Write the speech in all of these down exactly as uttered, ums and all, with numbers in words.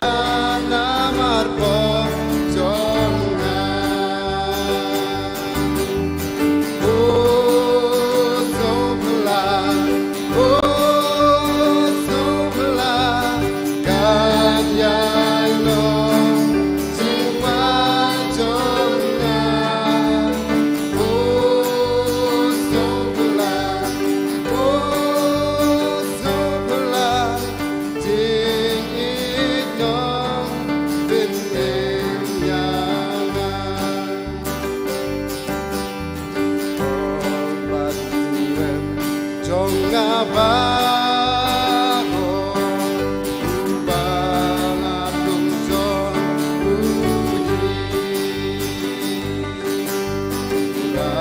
Namar pop jong nga. Oh, so glad, oh, so glad, kan ïai long jingma jong nga. Oh, so glad, oh, so glad, jingïeit nong pynim ïa nga. Ong ba jingim jong nga baroh, u ba la tung jong u hi. Ba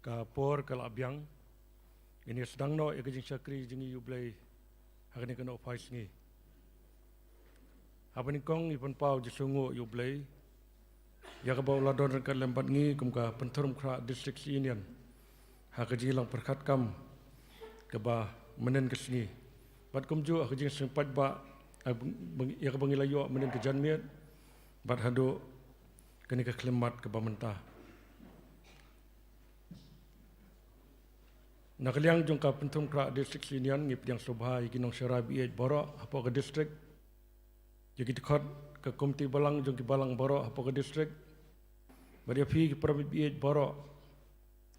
Ka por ka la biang. Ngin ïa sdang noh ïa ka jingshakri jong ngi ïa U Blei ha kane ka nongphai sngi. Haba nyngkong ngi pynpaw jingsngewnguh ïa U Blei ïa kaba u la don ryngkat lem bad ngi kum ka Pynthorumkhrah District Union ha ka jingïalang pyrkhat kam kaba mynnin ka sngi, bad kumjuh ha ka jingsngewbha ba ïa kaba ngi la ïoh mynnin ka janmiet bad haduh kane ka khyllipmat kaba mynta. Na ka liang jong ka Pynthorumkhrah District Union ngi pdiang sngewbha ïa ki nongshakri ba ïeit baroh hapoh ka district, ïa ki dkhot ka komiti balang jong ki balang baroh hapoh ka district, bad ïa phi ki para bangeit ba ïeit baroh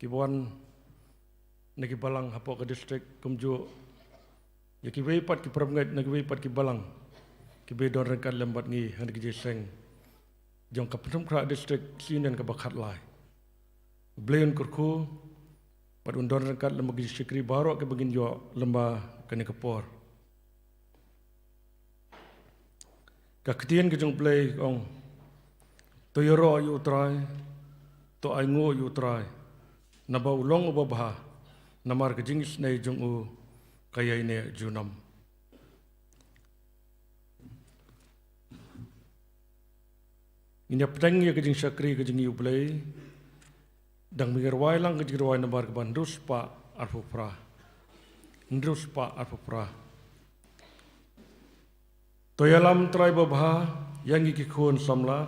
kiba wan na ki balang hapoh ka district, kumjuh ïa kiwei pat ki para bangeit na kiwei pat ki balang kiba don ryngkat lem bad ngi ha kane ka jingïaseng jong ka Pynthorumkhrah District Union kaba khatlai. U Blei un kyrkhu bad un don ryngkat lem bad ki jingshakri baroh kiba ngin ïoh lyngba kane ka por. Ka ktien ka jong U Blei ka ong, to ïaroh ïa U Trai, to ainguh ïa U Trai, naba u long uba bha, namar ka jingisynei jong u ka ïaineh junom. Ngin ïa pdiang ïa ka jingshakri ka jong ngi U Blei, dang ban rwai lang ka jingrwai nambar kaba hynriew spah arphew phra. Hynriew spah arphew phra. To ïalam Trai babha ïa ngi ki khun samla,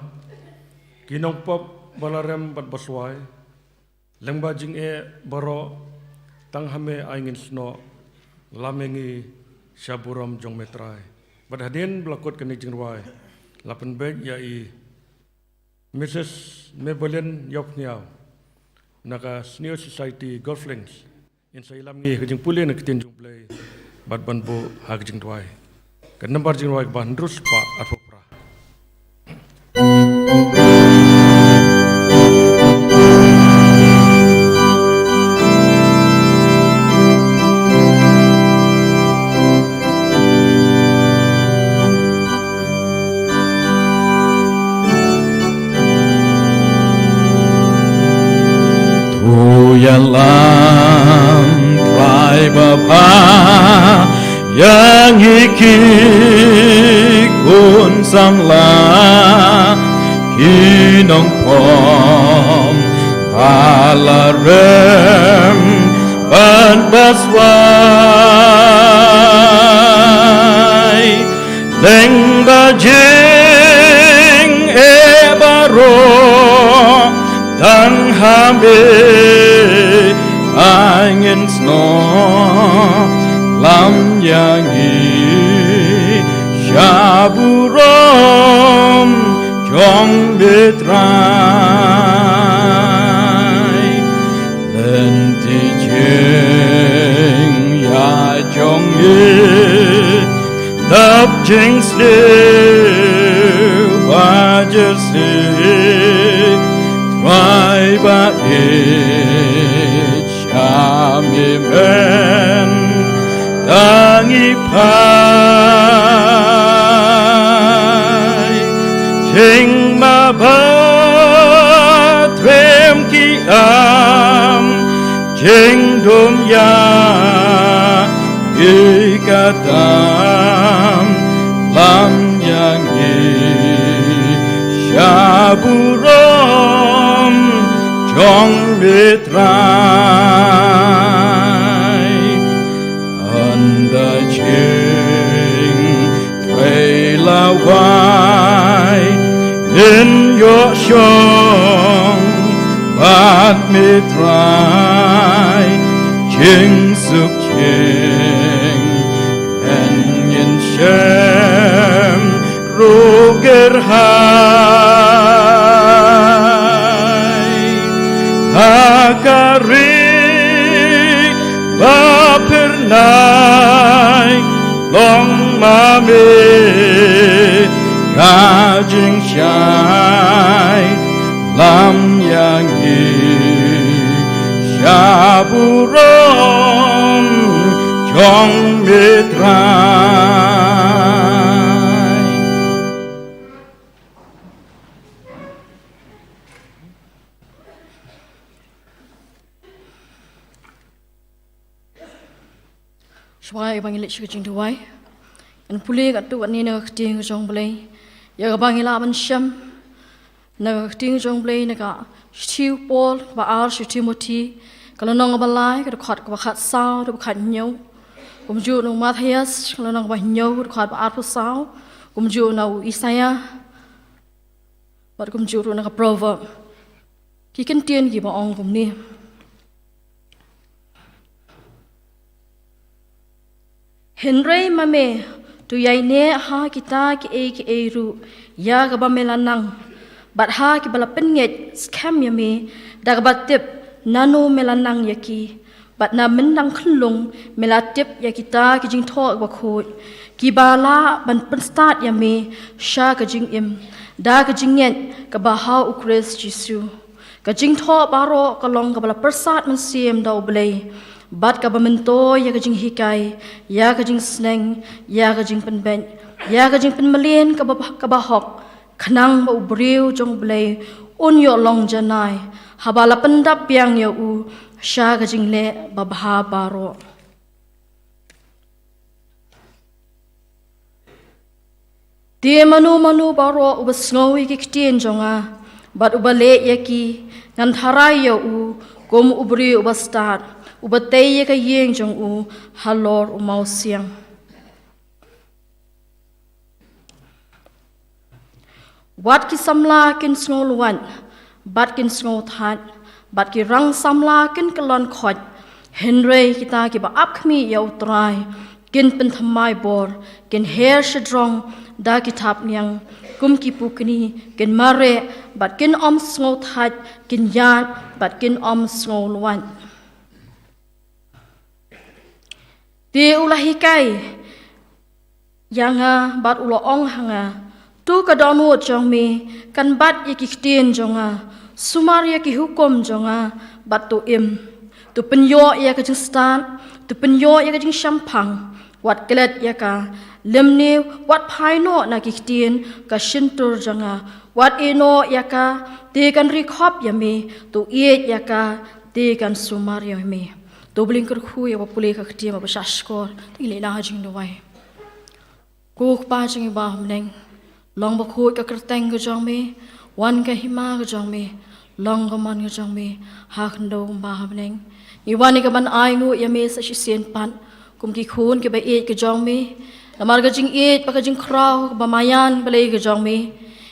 ki nongpop ba la rem bad ba swai, lyngba jingeh baroh, tang ha me ai ngin snoh, lam ïa ngi sha burom jong me Trai. Bad hadien ba la kut kane ka jingrwai, la pynbeit ïa i Mrs Mebelin Yopniaw na ka Senior Society Golf Links in sa ïalam ngi ka jingpule na ka ktien jong U Blei bad ban buh ha ka jingduwai. Ka nambar jingduwai kaba hynriew spah arphew phra. To ïalam Trai ba bha ïa ngi ki khun samla, ki nongphom ba la rem bad ba swai. Lyngba jingeh baroh, tang ha me ai ngin snoh. Lam ïa ngi sha burom jong me Trai. Lynti jingïaid jong ngi dap jingsniew ba jasiew, Trai ba ïeit, sha me mynta ngi phai. Jingma ba triem ki am, jingdum ïa ngi ka tam. Lam ïa ngi sha burom jong me Trai. Ynda jingtrei la wai, ngin ïoh shong bad me Trai. Jingsuk jingkmen ngin shem ruh kyrhai. Ha ka ri ba phyrnai, long ma me ka jingshai. Lam ïa ngi sha burom jong me Trai. Shuwa ïa ba ngin leit sha ka jingduwai, ngan pule katto katne na ka ktien jong U Blei ïa kaba ngi lah ban shem na ka ktien jong U Blei na ka shithi u Paul kaba ar sha u Timothi, ka lynnong kaba lai, ka dkhot kaba khatsaw, kaba khathynñiew. Kumjuh na u Mathaios, ka lynnong kaba hynñiew, ka dkhot ba arphew saw. Kumjuh na u Isaïah, bad kumjuh ruh na ka Proverb. Ki kyntien kiba ong kumne. Hynrei ma me, to ïaineh ha kita kiei kiei ruh ïa kaba me la nang, bad ha kiba la pynngeit skhem ïa me, da kaba tip nano me la nang ïa ki. Bad na myndang khyllung me la tip ïa kita ki jingthoh kiba khuid, kiba lah ban pynstad ïa me sha ka jingim da ka jingngeit kaba ha U Khrist Jisu. Ka jingthoh baroh ka long kaba la pyrsad mynsiem da U Blei, bad kaba myntoi ïa ka jinghikai, ïa ka jingsneng, ïa ka jingpynbeit, ïa ka jingpynmlien kaba, kaba hok, khnang ba u briew jong U Blei un ïoh long janai, haba la pyndap biang ïa u sha ka jingleh babha baroh. Te mano mano baroh uba sngew ïa ki ktien jong nga bad uba leh ïa ki, ngan tharai ïa u kum u briew uba stad, uba tei ïa ka ïing jong u halor u mawsiang. Wat ki samla kin sngew luwat, bad kin sngew thait, bad ki rang samla kin kyllon khoit. Hynrei kita kiba ap khmih ïa U Trai kin pynthymmai bor, kin her shajrong, da ki thapniang, kum ki pukni, kin mareh, bad kin ym sngew thait, kin ïaid, bad kin ym sngew luid. Te u la hikai ïa nga bad u la ong ha nga, to ka dohnud jong me kan bat ïa ki ktien jong nga, sumar ïa ki hukum jong nga, bad to im. To pynïoh ïa ka jingstad, to pynïoh ïa ka jingshemphang, wat klet ïa ka, lymne wat phai noh na ki ktien ka shyntur jong nga, wat ïeh noh ïa ka, te kan ri khop ïa me, to ïeit ïa ka, te kan sumar ïa me. To bling kyrkhu ïa ba pule ka ktien ba sha shkor, te ngi leit na ka jingduwai. Ko Kpa jong ngi ba ha bneng, long ba khuid ka kyrteng ka jong me, wan ka hima ka jong me, long ka mon ka jong me, ha khyndew ba ha bneng. Ngi wan ïa ka ban ai nguh ïa me sa shisien pat, kum ki khun ki ba ïeit ka jong me. Namar ka jingïeit bad ka jingkhraw, ka ba maïan Blei ka jong me.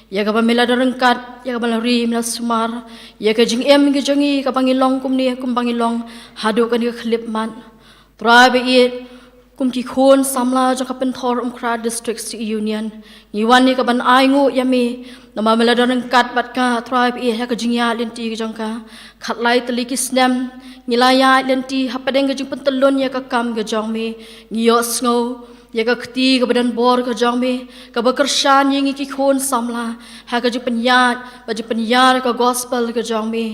Ïa ka ba me la da ryngkat, ïa ka ba la ri me la sumar. Ïa ka jingim ka jong ngi ka ba ngi long kumne, kum ba ngi long, haduh kane ka khyllipmat. Trai ba ïeit, kum ki khun samla jong ka Pynthorumkra District Student Union, ngi wan ïa ka ban ai nguh ïa me, namar me la da ryngkat bad ka, Trai ba ïeit, ha ka jingïaid lynti ka jong ka. Khatlai tylli ki snem ngi la ïaid lynti hapdeng ka jingpyntyllun ïa ka kam ka jong me. Ngi ïohsngew ïa ka kti ka ba donbor ka jong me, ka ba kyrshan ïa ngi ki khun samla ha ka jingpynïaid bad jingpynïar ka gospel ka jong me.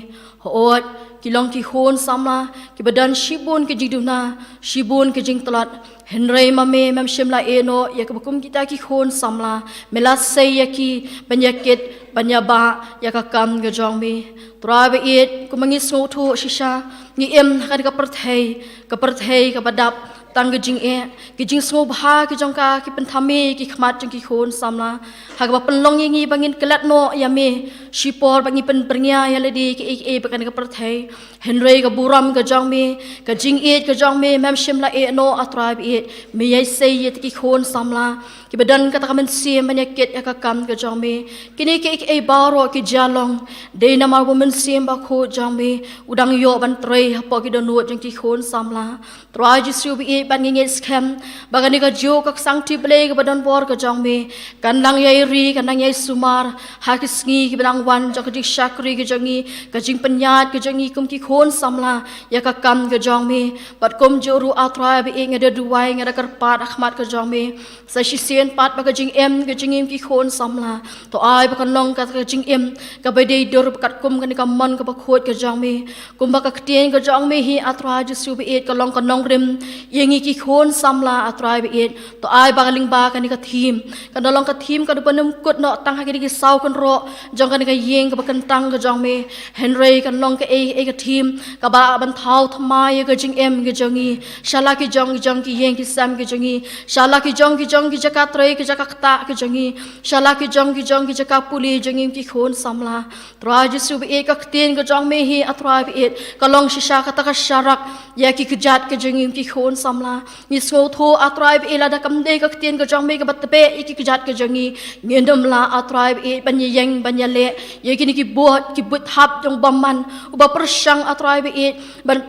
Hooid, ki long ki khun samla ki ba don shibun ki jingduna, shibun ki jingtlot. Hynrei ma me mem shym la ïeh noh ïa ka ba kum kita ki khun samla, me la sei ïa ki ban ïa kit, ban ïa bah ïa ka kam ka jong me. Trai ba ïeit, kum ma ngi sngewthuh shisha, ngi im ha kane ka pyrthei, ka pyrthei ka ba dap tang ka jingeh. Ki jingsngewbha ki jong ka ki pynthame ki khmat jong ki khun samla, ha ka ba pynlong ïa ngi ba ngin klet noh ïa me. Shipor ba ngi pynbyrngia ïa lade kiei kiei ba kane ka pyrthei. Hynrei ka burom ka jong me, ka jingïeit ka jong me, mem shym la ïeh noh, A Trai ba ïeit. Me ïai sei ïa kita ki khun samla ki ba don kata ka mynsiem ban ïa kit ïa ka kam ka jong me. Kine kiei kiei baroh ki jia long, dei namar ba u Mynsiem Bakhuid jong me u dang ïoh ban trei hapoh ki dohnud jong ki khun samla. Trai Jisu ba ïeit, bad ngi ngeit skhem ba kane ka juh ka ksangti Blei ka ba donbor ka jong me kan nang ïai ri, kan nang ïai sumar ha ki sngi ki ba nang wan jong ka jingshakri ka jong ngi, ka jingpynïaid ka jong ngi kum ki khun samla ïa ka kam ka jong me. Bad kumjuh ruh, A Trai ba ïeit, nga da duwai, nga da kyrpad ha khmat ka jong me sa shisien pat ba ka jingim ka jong ngi ki khun samla, to ai ba kan long kata ka jingim ka ba dei dur ba katkum kane ka mon ka bakhuid ka jong me. Kumba ka ktien ka jong me hi, A Trai Jisu ba ïeit, ka long ka nongrim ïa ngi ki khun samla, A Trai ba ïeit. To ai ba ka lyngba kane ka thim kan da long ka thim ka da ba nym kut noh tang ha kine ki saw kynroh jong kane ka ïing ka ba kyntang ka jong me. Hynrei kan long kaei kaei ka thim ka ba ban thaw thymmai ïa ka jingim ka jong ngi, sha la ki jong ki jong ki ïing ki sem ki jong ngi, sha la ki jong ki jong ki jaka trei, ki jaka ktah ki jong ngi, sha la ki jong ki jong ki jaka pule jong ngi ki khun samla. Trai Jisu ba ïeit, ka ktien ka jong me hi, A Trai ba ïeit, ka long shisha kata ka sharak ïa ki kjat ka jong ngi ki khun samla. Ngi sngewthuh, A Trai ba ïeit, lada kam dei ka ktien ka jong me ka ba tbeh ïa ki kjat ka jong ngi, ngin ym lah, A Trai ba ïeit, ban ïeng ban ïaleh ïa kine ki buit, ki buit hap jong u bymman u ba pyrshang, A Trai ba ïeit, ban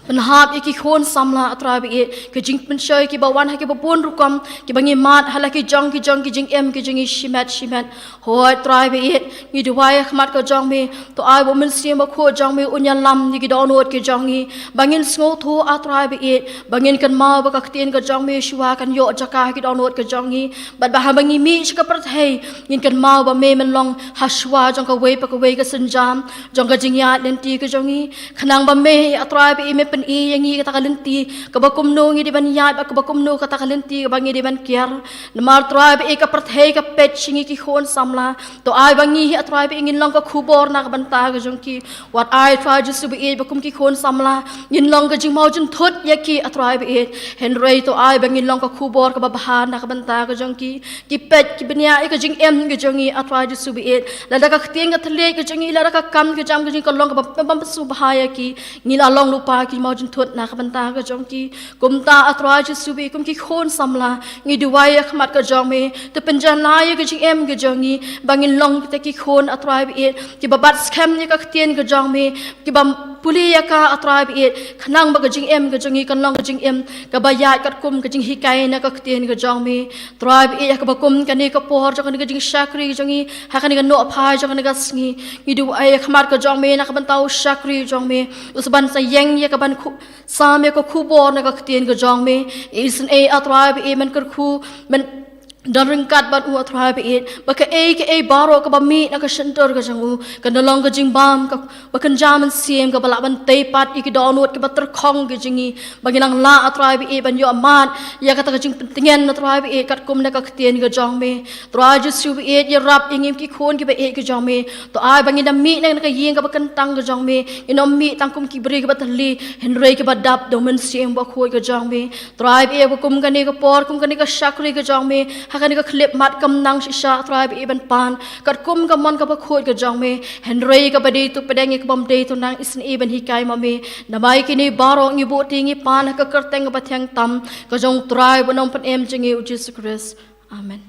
pynhap ïa ki khun samla, A Trai ba ïeit. Ki jingpynshoi ki ba wan ha ki ba bun rukom, ki ba ngi mad ha la ki jong ki jong ki jingim ki jong ngi shimet shimet. Hooid, Trai ba ïeit, ngi duwai ha khmat ka jong me, to ai ba u Mynsiem Bakhuid jong me un ïalam ïa ki dohnud ki jong ngi, ba ngin sngewthuh, A Trai ba ïeit, ba ngin kynmaw ba ka ktien ka jong me shuwa kan ïoh jaka ha ki dohnud ki jong ngi. Bad ba haba ngi mih sha ka pyrthei, ngin kynmaw ba me men long ha shuwa jong kawei pa kawei ka sienjam jong ka jingïaid lynti ka jong ngi. Khnang ba me, A Trai ba ïeit, me pyni ïa ngi kata ka lynti ka ba kumno ngi dei ban ïaid, bad ka ba kumno kata ka lynti ka ba ngi dei ban kiar. Namar, Trai ba ïeit, ka pyrthei ka peit sha ngi ki khun samla. To ai ba ngi hi, A Trai ba ïeit, ngin long ka khubor na ka bynta ka jong ki. Wat ai, Trai Jisu ba ïeit, ba kum ki khun samla ngin long ka jingmawjynthut ïa ki, A Trai ba ïeit. Hynrei to ai ba ngin long ka khubor ka ba bha na ka bynta ka jong ki. Ki peit ki bniah ïa ka jingim ka jong ngi, A Trai Jisu ba ïeit. Lada ka ktien ka thylliej ka jong ngi, lada ka kam ka jam ka jong ngi ka long ka ba, ba, ba, ba sngewbha ïa ki, ngi la long lypa ki mawjynthut na ka bynta ka jong ki. Kumta, A Trai Jisu ba ïeit, kum ki khun samla ngi duwai ha khmat ka jong me, to pynjanai ïa ka jingim ka jong ngi, ba ngin long kita ki khun, A Trai ba ïeit, ki ba bat skhem ïa ka ktien ka jong me, ki ba Pule ïa ka, A Trai ba ïeit, khnang ba ka jingim ka jong ngi kan long ka jingim kaba ïaid katkum ka jinghikai na ka ktien ka jong me. Trai ba ïeit, ha kaba kum kane ka por jong kane ka jingshakri jong ngi, ha kane ka nohphai jong kane ka sngi, ngi duwai ha khmat ka jong me na ka bynta u shakri jong me, u sa ban sa ïeng ïa ka ban khu-, sam ïa ka khubor na ka ktien ka jong me. Isynei A Trai ba ïeit, men kyrkhu, men don ryngkat bad u A Trai ba ïeit, ba kaei kaei baroh kaba mih na ka shyntur ka jong u kan da long ka jingbam, ka, ba kan jam mynsiem kaba lah ban tei pat ïa ki dohnud kiba tyrkhong ki jong ngi, ba ngin nang lah A Trai ba ïeit ban ïoh mad ïa kata ka jingpyntngen A Trai ba ïeit katkum na ka ktien ka jong me. Trai Jisu ba ïeit, ïarap ïa ngi ki khun kiba ïeit ka jong me. To ai ba ngin da mih na ka ïing kaba kyntang ka jong me, ngin ym mih tang kum ki briew kiba thylli, hynrei kiba dap da u Mynsiem Bakhuid ka jong me. Trai ba ïeit, ba kum kane ka por, kum kane ka shakri ka jong me, ha kane ka khyllipmat kam nang shisha Trai ba ïeit ban pan katkum ka mon kaba khuid ka jong me, hynrei kaba dei tu pdeng ïa ka bym dei tu nang, isynei ban hikai ma me. Namar kine baroh ngi buh ti ngi pan ha ka kyrteng kaba thiang tam ka jong u Trai bad u Nongpynim jong ngi u Jisu Khrist. Amen.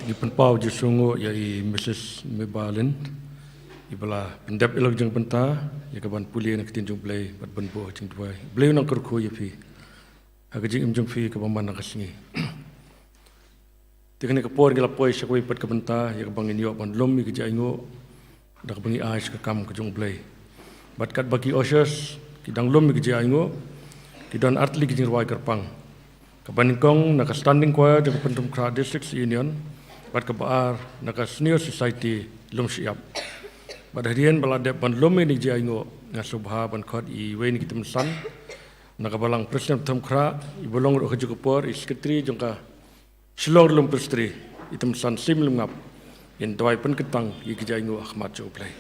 Ngi pynpaw jingsngewnguh ïa i Mrs Mebalin, iba la pyndep ïa la ka jingbynta ïa ka ban pule na ka ktien jong U Blei bad ban buh jingduwai. U Blei un nang kyrkhu ïa phi ha ka jingim jong phi kaba man ha ka sngi. Te kane ka por ngi la poi sha kawei pat ka bynta ïa kaba ngin ïoh ban lum ïa ka jingainguh da kaba ngi ai sha ka kam ka jong U Blei. Bad katba ki ushers ki dang lum ïa ka jingainguh, ki don artylli ki jingrwai kyrpang. Kaba nyngkong na ka Standing Choir jong ka Pynthumkhrah District Union bad kaba ar na ka Sneer Society Lumshyiap. Bad hadien ba la dep ban lum ïa ka jingainguh, nga sngewbha ban khot iwei na ki tymmen san na ka balang President Pynthumkhrah, iba long ruh ha kajuh ka por i Secretary jong ka Shillong Rilum Presbytery, i tymmen san Slim Lymngap, in duwai pynkyntang ïa ka jingainguh ha khmat jong U Blei.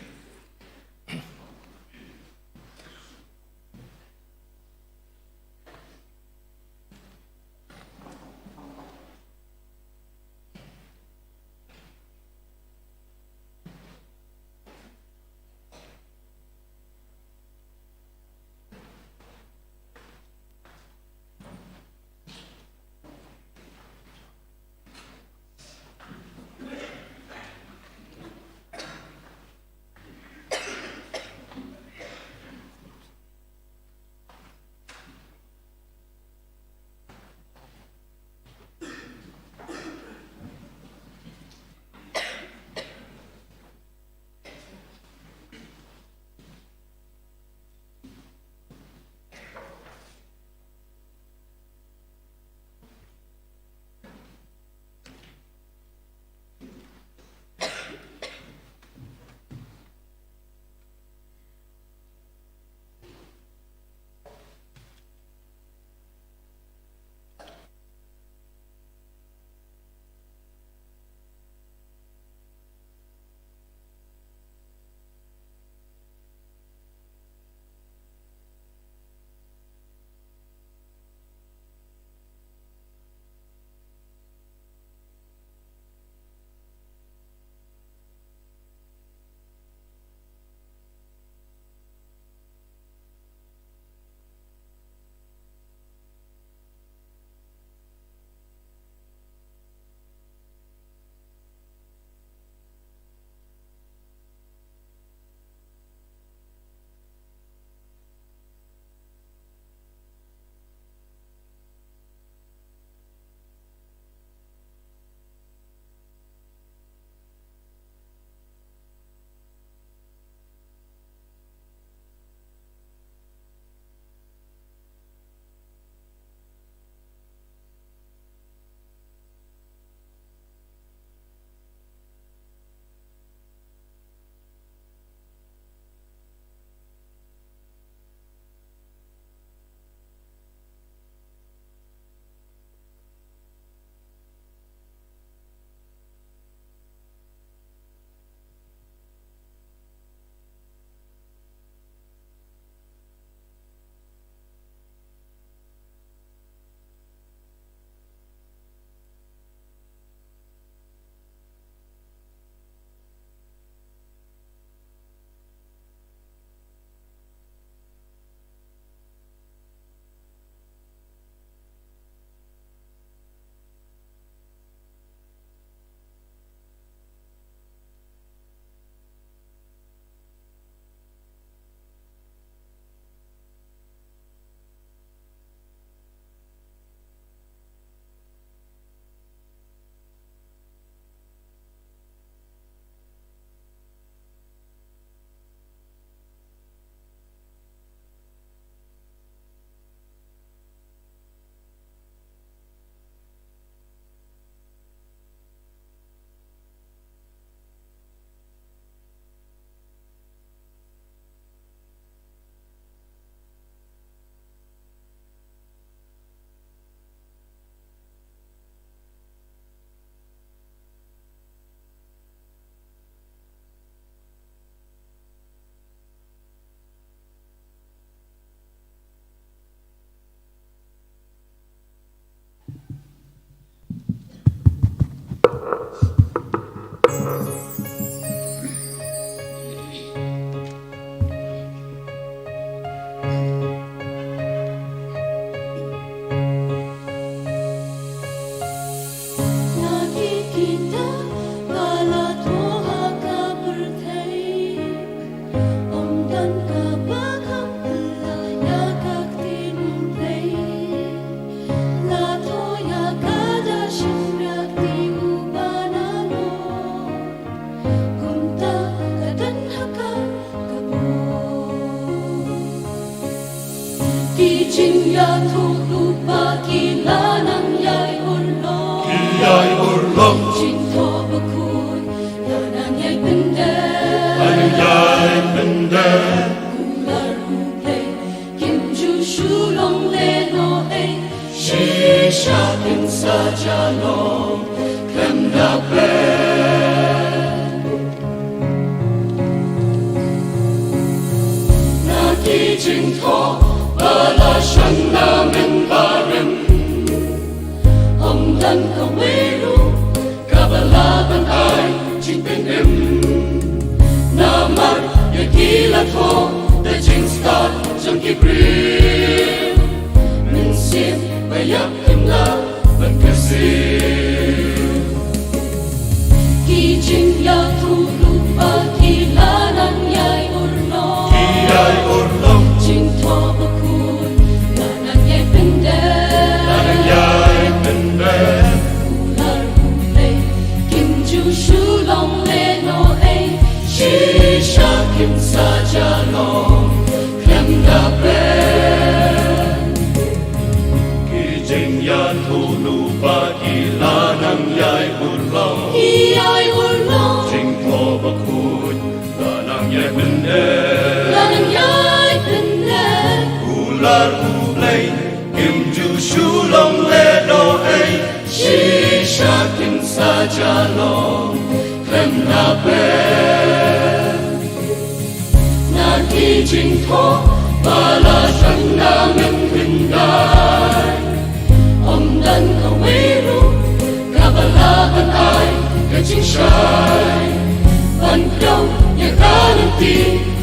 Kin sa ja long khlem da beh. Na ki jingthoh ba la shong na mynbarim, ym don kawei ruh kaba lah ban ai jingpynim. Namar ïa ki la thoh da jingstad jong ki briew. Mynsiem ba ïap kim lah ban kyrsiew. Ki jingïathuhlypa ki la nang ïai urlong. Ki ïai urlong. Jingthoh bakhuid la nang ïai pyndep. La nang ïai pyndep. Kular U Blei kim ju shu long lehnohei. Shisha kin sa ja long khlem da beh. Ki jingïathuhlypa ki la nang ïai urlong. Ki ïai urlong. Jingthoh bakhuid la nang ïai pyndep. La nang ïai pyndep. Kular U Blei kim ju shu long lehnohei. Shisha kin sa ja long khlem da beh. Na ki jingthoh ba la shong na mynhyndai, ym don kawei ruh kaba lah ban ai ka jingshai. Ban kdew ïa ka lynti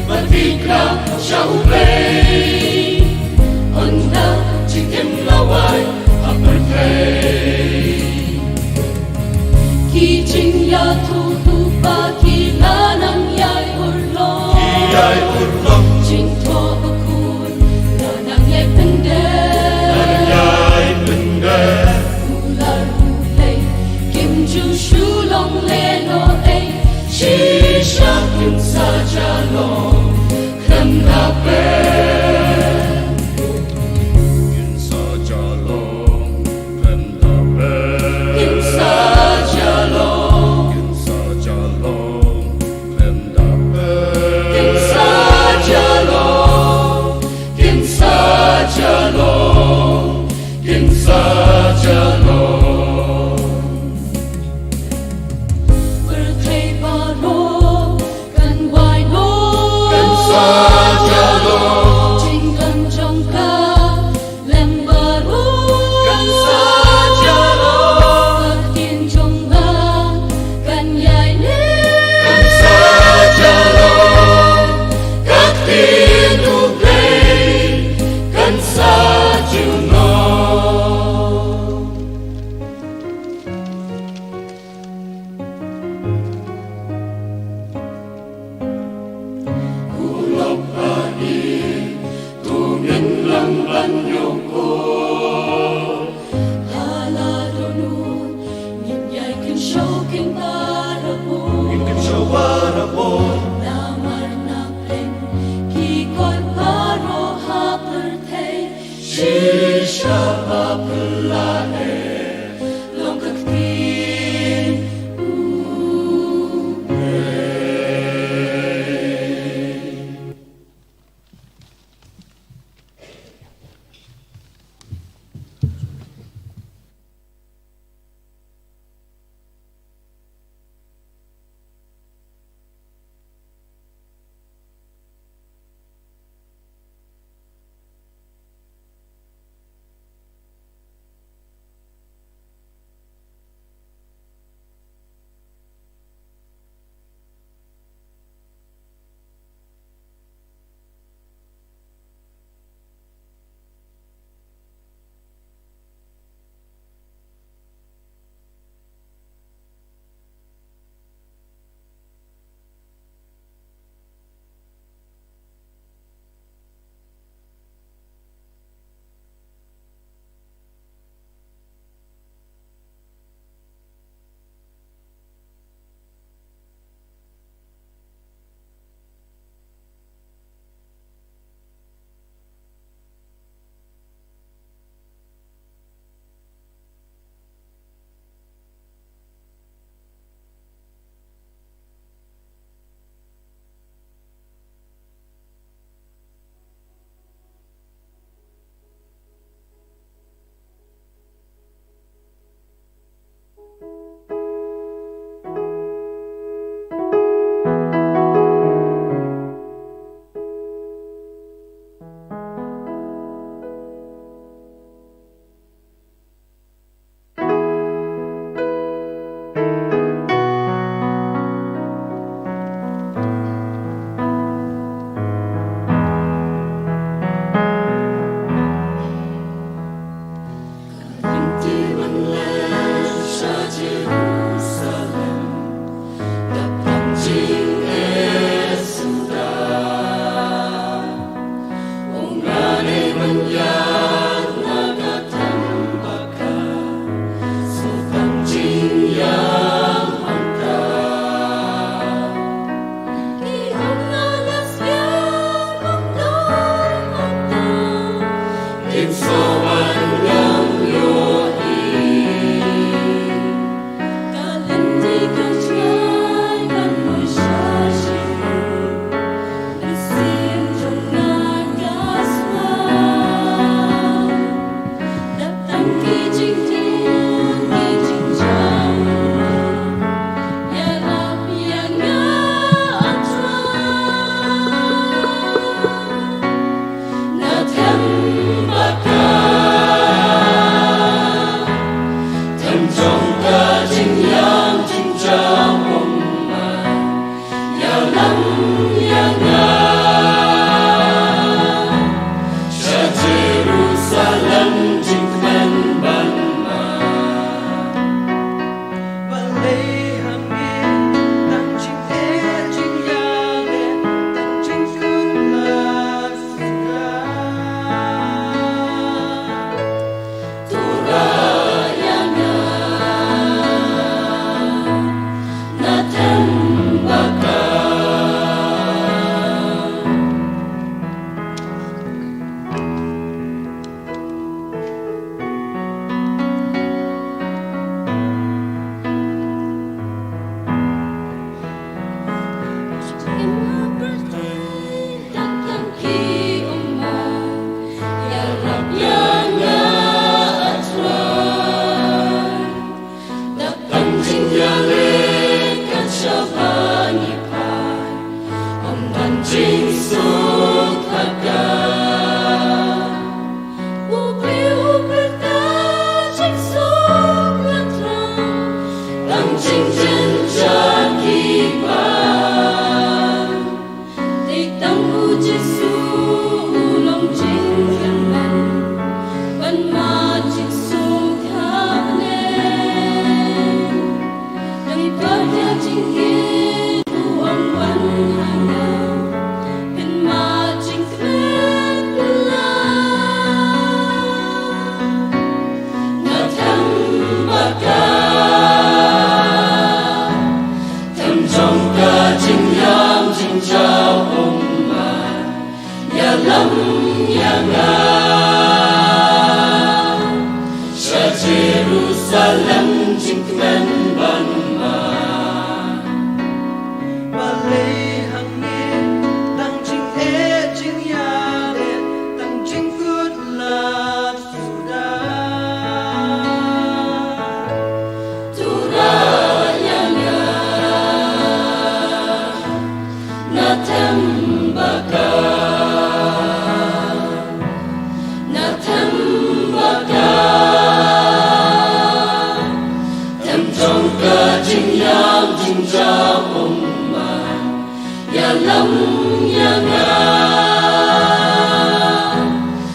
ba thikna sha U Blei. Ynda jingim la wai ha pyrthei. Ki jingïathuhlypa ki la nang ïai urlong. Ki ïai urlong. Jingthoh bakhuid la nang ïai pyndep. La nang ïai pyndep. Kular U Blei kim ju shu long lehnohei. Shisha kin sa ja long khlem da beh. Kin sa ja long khlem da beh. Kin sa ja long. Kin sa ja long khlem da beh. Kin sa ja long. Kin sa ja long. Kin sa ja long. Pyrthei baroh kan wai noh. Kan sa ja long. Jingdon jong ka lem baroh. Kan sa ja long. Ka ktien jong nga kan ïai leh. Kan sa ja long. Ka ktien U Blei kan sa ju long. U lok ha ïing, to ngin long ban ïoh koit. Ha la dohnud ngin ïai kynshew kynta rabun. Ngin kynshew barabor. Namar na pdeng ki koit baroh ha pyrthei. Shisha ba phylla eh long ka ktien U Blei.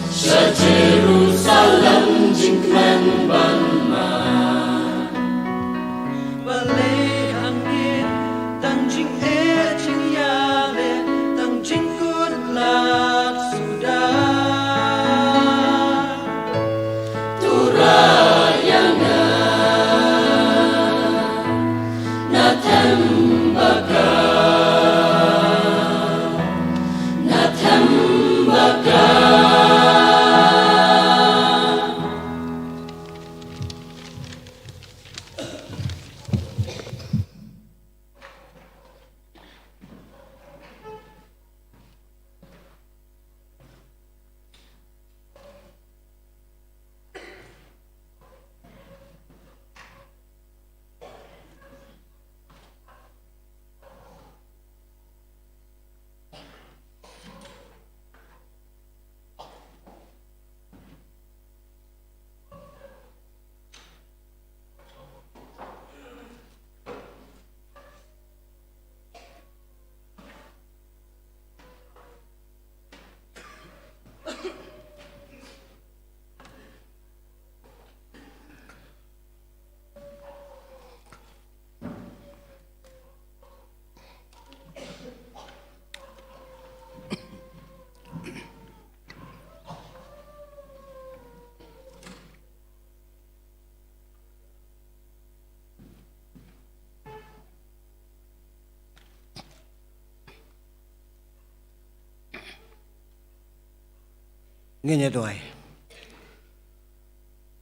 Sha Jerusalem jingkmen ban ma. Balei hangne tang jingeh jingïaleh, tang jingkut lad suda. To rah ïa nga na themba ka, na themba ka. Ngin ïa duwai.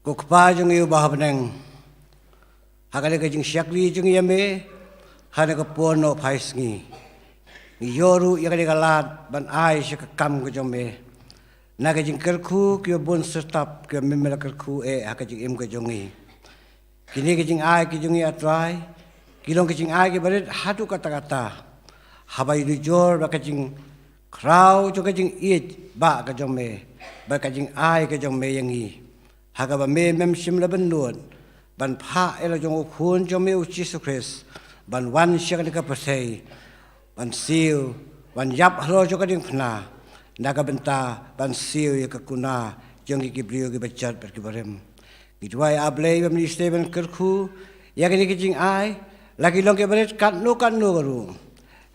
Ko Kpa jong ngi uba ha bneng, ha kane ka jingshakri jong ngi ïa me ha kane ka por nohphai sngi, ngi ïoh ruh ïa kane ka lad ban ai sha ka kam ka jong me na ka jingkyrkhu kiba bun syrtap kiba me la kyrkhu eh ha ka jingim ka jong ngi. Kine ki jingai ki jong ngi, A Trai, ki long ki jingai kiba rit haduh katta katta, haba ïadujor bad ka jingkhraw jong ka jingïeit bah ka jong me bad ka jingai ka jong me ïa ngi, ha kaba me mem shym la bynnud ban phah ïa la jong u Khun jong me u Jisu Khrist ban wan sha kane ka pyrthei, ban siew, ban ïap halor jong ka diengphna na ka bynta ban siew ïa ka kuna jong ki, ki briew kiba jot bad kiba rim. Ngi duwai, A Blei, ba men ïa sdei ban kyrkhu ïa kine ki jingai, la ki long kiba rit katno katno ka ruh.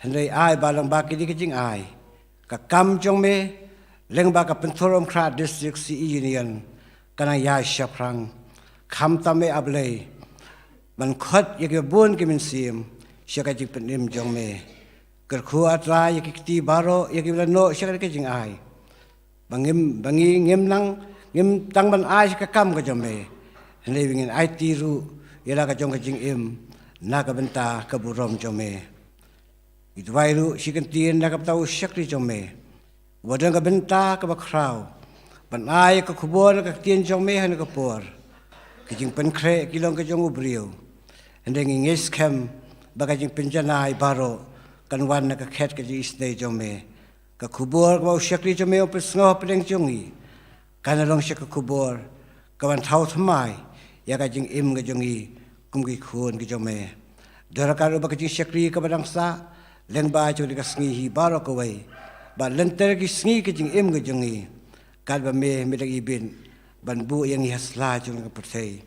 Hynrei ai ba lyngba kine ki jingai, ka kam jong me lyngba ka Pynthorumkhrah District C E Union kan nang ïaid shaphrang. Khamtam me, A Blei, ban khot ïa kiba bun ki mynsiem sha ka jingpynim jong me. Kyrkhu, A Trai, ïa ki kti baroh ïa kiba la noh sha kane ka jingai, ba ngim, ba ngi ngim nang, ngim tang ban ai sha ka kam ka jong me, hynrei ba ngin aiti ruh ïa la ka jong ka jingim na ka bynta ka burom jong me. Ngi duwai ruh shi kyntien na ka bynta u shakri jong me, uba don ka bynta kaba khraw ban ai ka khubor na ka ktien jong me ha kane ka por. Ka jingpynkhreh ki long ka jong u briew, hynrei ngi ngeit skhem ba ka jingpynjanai baroh kan wan na ka khet ka jingisynei jong me. Ka khubor kaba u shakri jong me u pynsngew hapdeng jong ngi, kan long sha ka khubor kaban thaw thymmai ïa ka jingim ka jong ngi kum ki khun ki jong me. Donkam ruh ba ka jingshakri kaba dang sah lyngba jong ka sngi hi baroh kawei, bad lynter ki sngi ka jingim ka jong ngi, katba me, me dang ibit ban buh ïa ngi ha sla jong ka pyrthei,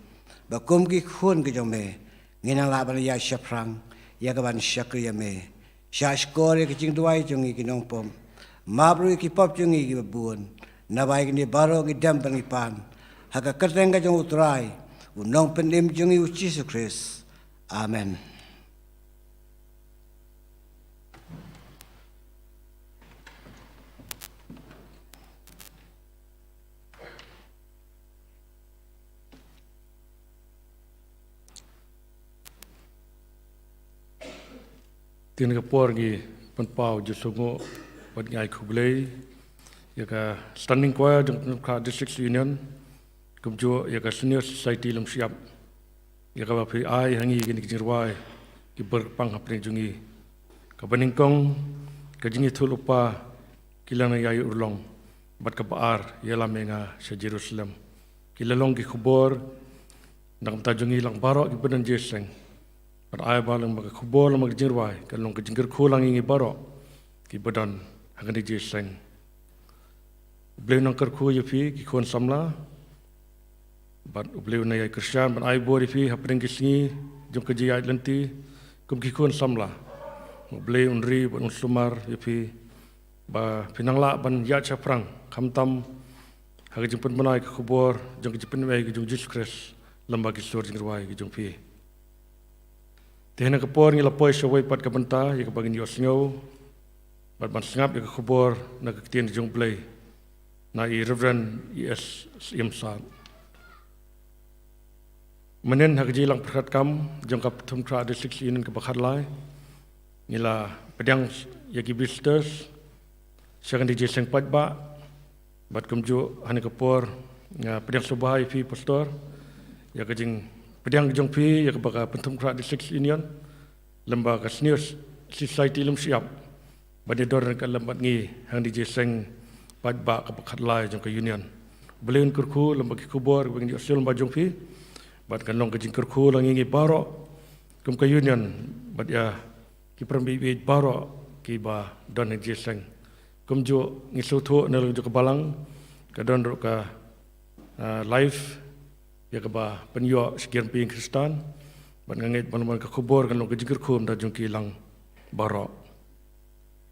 ba kum ki khun ki jong me ngin nang lah ban ïaid shaphrang ïa kaban shakri ïa me. Shah shkor ïa ka jingduwai jong ngi ki nongpop, map ruh ïa ki pop jong ngi kiba bun, naba ïa kine baroh ngi dem bad ngi pan ha ka kyrteng ka jong u Trai, u Nongpynim jong ngi u Jisu Khrist. Amen. Te ha kane ka por ngi pynpaw jingsngewnguh bad ngi ai khublei ïa ka Standing Choir jong ka District Union, kumjuh ïa ka Senior Society Lum Shyiap, ïa kaba phi ai ha ngi kine ki jingrwai kiba kyrpang hapdeng jong ngi. Kaba nyngkong, ka jingïathuhlypa, ki la nang ïaid urlong, bad kaba ar, Ïalam ïa nga sha Jerusalem. Ki la long ki khubor na ka bynta jong ngi lang baroh kiba don jingïaseng. Bad ai ba lyngba ka khubor, lyngba ka jingrwai, kan long ka jingkyrkhu lang ïa ngi baroh kiba don ha kane ka jingïaseng. U Blei un nang kyrkhu ïa phi ki khun samla, bad U Blei un nang ïai kyrshan bad ai bor ïa phi hapdeng ki sngi jong ka jingïaid lynti kum ki khun samla. U Blei un ri bad un sumar ïa phi ba phin nang lah ban ïaid shaphrang khamtam ha ka jingpynbna ïa ka khubor jong ka jingpynim ka jong U Jisu Khrist lyngba ki sur jingrwai ka jong phi. Te ha kane ka por ngi la poi shawei pat ka bynta ïa kaba ngin ïohsngew bad ban sngap ïa ka khubor na ka ktien jong U Blei na i Reverend E S Syiem Saad. Mynhynnin ha ka jingïalang pyrkhat kam jong ka Pathum Khrah District Union kaba khatlai, ngi la pdiang ïa ki visitors sha kane ka jingïaseng paidbah, bad kumjuh ha kane ka por nga pdiang sngewbha ïa phi Pastor ïa ka jingpdiang jong phi ïa kaba ka Pathum Khrah District Union lyngba ka Senior Society Lum Shyiap ban ïadon ryngkat lem bad ngi ha kane ka jingïaseng paidbah kaba khatlai jong ka Union. U Blei un kyrkhu lyngba ki khubor ba ngin ïohsngew lyngba jong phi, bad kan long ka jingkyrkhu lang ïa ngi baroh kum ka Union bad ïa ki para bangeit baroh kiba don ha ka jingïaseng. Kumjuh ngi sngewthuh na ka liang jong ka balang ka don ruh ka, ah, live ïa kaba pynïoh sha ki rympei Khristan, bad nga ngeit ba ka khubor kan long ka jingkyrkhu da jong ki lang baroh.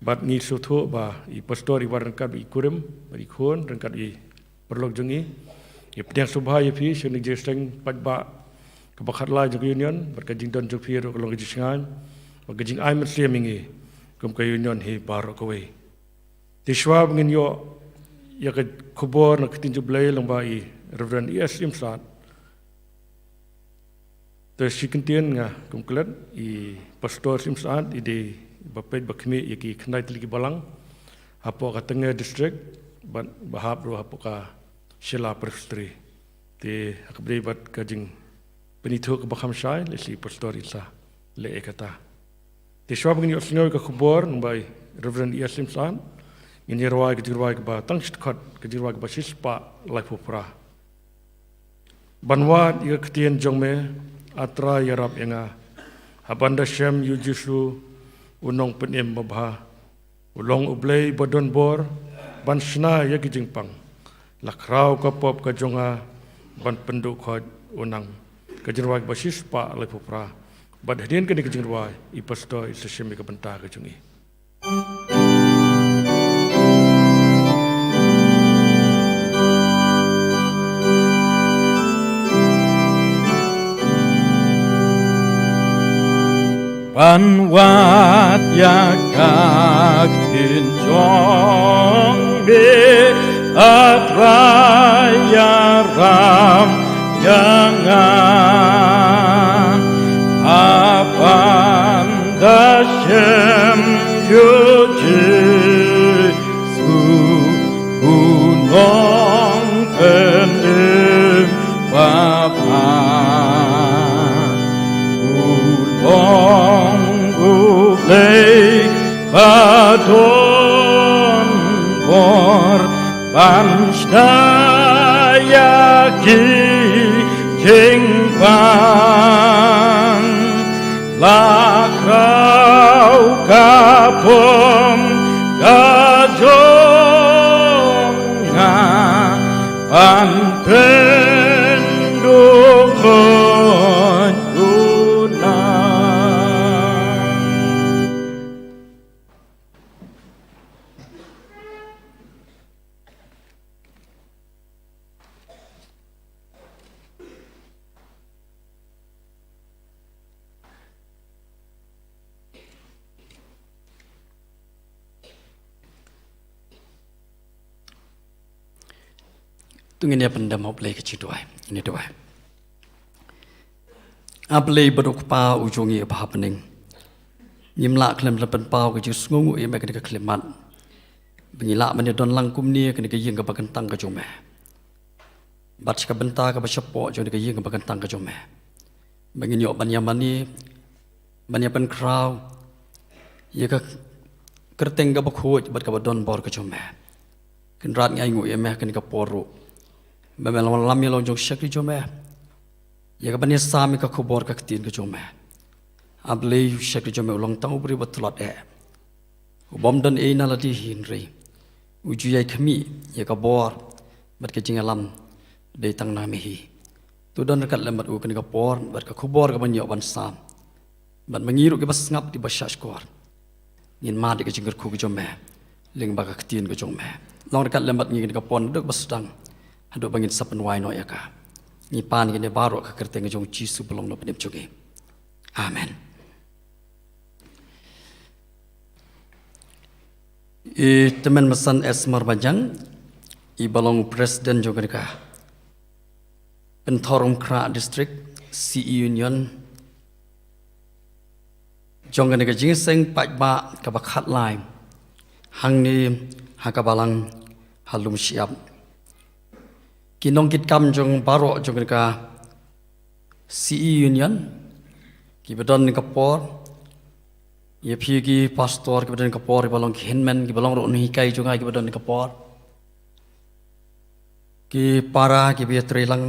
Bad ngi sngewthuh ba i Pastor i wan ryngkat i kurim bad i khun ryngkat i paralok jong ngi. Ngi pdiang sngewbha ïa phi sha kane ka jingïaseng paidbah kaba khatlai jong ka Union, bad ka jingdon jong phi ruh ka long ka jingshngaiñ bad ka jingai mynsiem ïa ngi kum ka Union hi baroh kawei. Te shuwa ba ngin ïoh ïa ka khubor na ka ktien jong U Blei lyngba i Reverend E S Syiem Saad, te shi kyntien nga kum klet, i Pastor Syiem Saad i dei ba peit ba khmih ïa ki khyndai tylli ki balang hapoh ka Tnge District bad ba hap ruh hapoh ka Shella Presbytery. Te ha kaba ïadei bad ka jingpynithuh kaba kham shai, lehse i Pastor in sa leh ïa kata. Te shuwa ba ngin ïohsngew ïa ka khubor lyngba i Reverend E S Syiem Saad, ngin ïa rwai ka jingrwai kaba tang shi dkhot, ka jingrwai kaba shispah laiphew phra. Ban wad ïa ka ktien jong me, A Trai, ïarap ïa nga. Haba nga da shem ïa u Jisu, u nongpynim babha. U long U Blei ba don bor ban shna ïa ki jingpang. La khraw ka pop ka jong nga ban pynduh khoit u nang. Ka jingrwai kaba shispah laiphew phra. Bad hadien kane ka jingrwai, i Pastor i sa shim ïa ka bynta ka jong ngi. Ban wad ïa ka ktien jong me, A Trai, ïarap ïa nga. Haba nga da shem ïa u Jisu, u nongpynim babha. U long U Blei ba don bor ban shna ïa ki jingpang. La khraw ka pop ka jong nga ban pynduh khoit u nang. To ngin ïa pyndem ha U Blei ka jingduwai. Ngin ïa duwai. A Blei ba dei u Kpa u jong ngi uba ha bneng. Ngim lah khlem da pynpaw ka jingsngewnguh ïa me ha kane ka khyllipmat. Ba ngi lah ban ïa don lang kumne ha kane ka ïing kaba kyntang ka jong me. Bad sha ka bynta kaba shapoh jong kane ka ïing kaba kyntang ka jong me. Ba ngin ïoh ban ïa mane, ban ïa pynkhraw ïa ka kyrteng kaba khuid bad kaba don bor ka jong me. Kynrad ngi ainguh ïa me ha kane ka por ruh. Ba me la wan lam ïa la u jong u shakri jong me. Ïa kaban ïa sam ïa ka khubor ka ktien ka jong me. A Blei u shakri jong me u long tang u briew ba tlot eh. U bym don ei na lade hi hynrei u ju ïai khmih ïa ka bor bad ka jingïalam dei tang na me hi. To don ryngkat lem bad u ha kane ka por bad ka khubor kaba ngi ïoh ban sam. Bad ma ngi ruh kiba sngap kiba shahshkor, ngin mad ïa ka jingkyrkhu ka jong me lyngba ka ktien ka jong me. Long ryngkat lem bad ngi ha kane ka por naduh ba sdang haduh ba ngin sa pynwai noh ïa ka. Ngi pan ïa kine baroh ha ka kyrteng ka jong U Jisu ba long u nongpynim jong ngi. Amen. I Tymmen Basan S Marbaniang, iba long u president jong kane ka Pynthorumkhrah District C E Union jong kane ka jingïaseng paidbah kaba khatlai hangne ha ka balang ha Lumshyiap. Ki nongkitkam jong baroh jong kane ka C E Union kiba don ha kane ka por, ïa phi ki pastor kiba don ha kane ka por, kiba long ki hynmen, kiba long ruh nonghikai jong nga kiba don ha kane ka por, ki para kiba ïatreilang,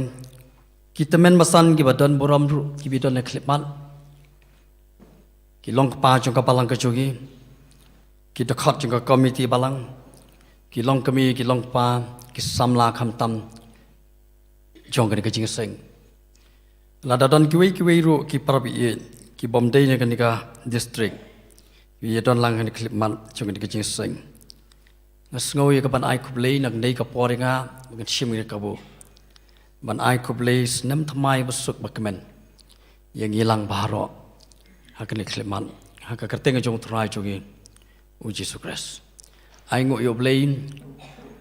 ki tymmen basan kiba don burom ruh kiba don ha khyllipmat, ki long kpa jong ka balang ka jong ngi, ki dkhot jong ka komiti balang, ki long kmie ki long kpa, ki samla khamtam jong kane ka jingïaseng. Lada don kiwei kiwei ruh ki para baieit ki bym dei na kane ka district, ki ïadon lang ha kane ka khyllipmat jong kane ka jingïaseng. Nga sngew ïa kaban ai khublei na kane ka por ïa nga ba ngan shim ïa ka kabu ban ai khublei snem thymmai ba suk ba kmen ïa ngi lang baroh ha kane ka khyllipmat ha ka kyrteng jong U Trai jong ngi U Jisu Khrist. Ai nguh ïa U Blei,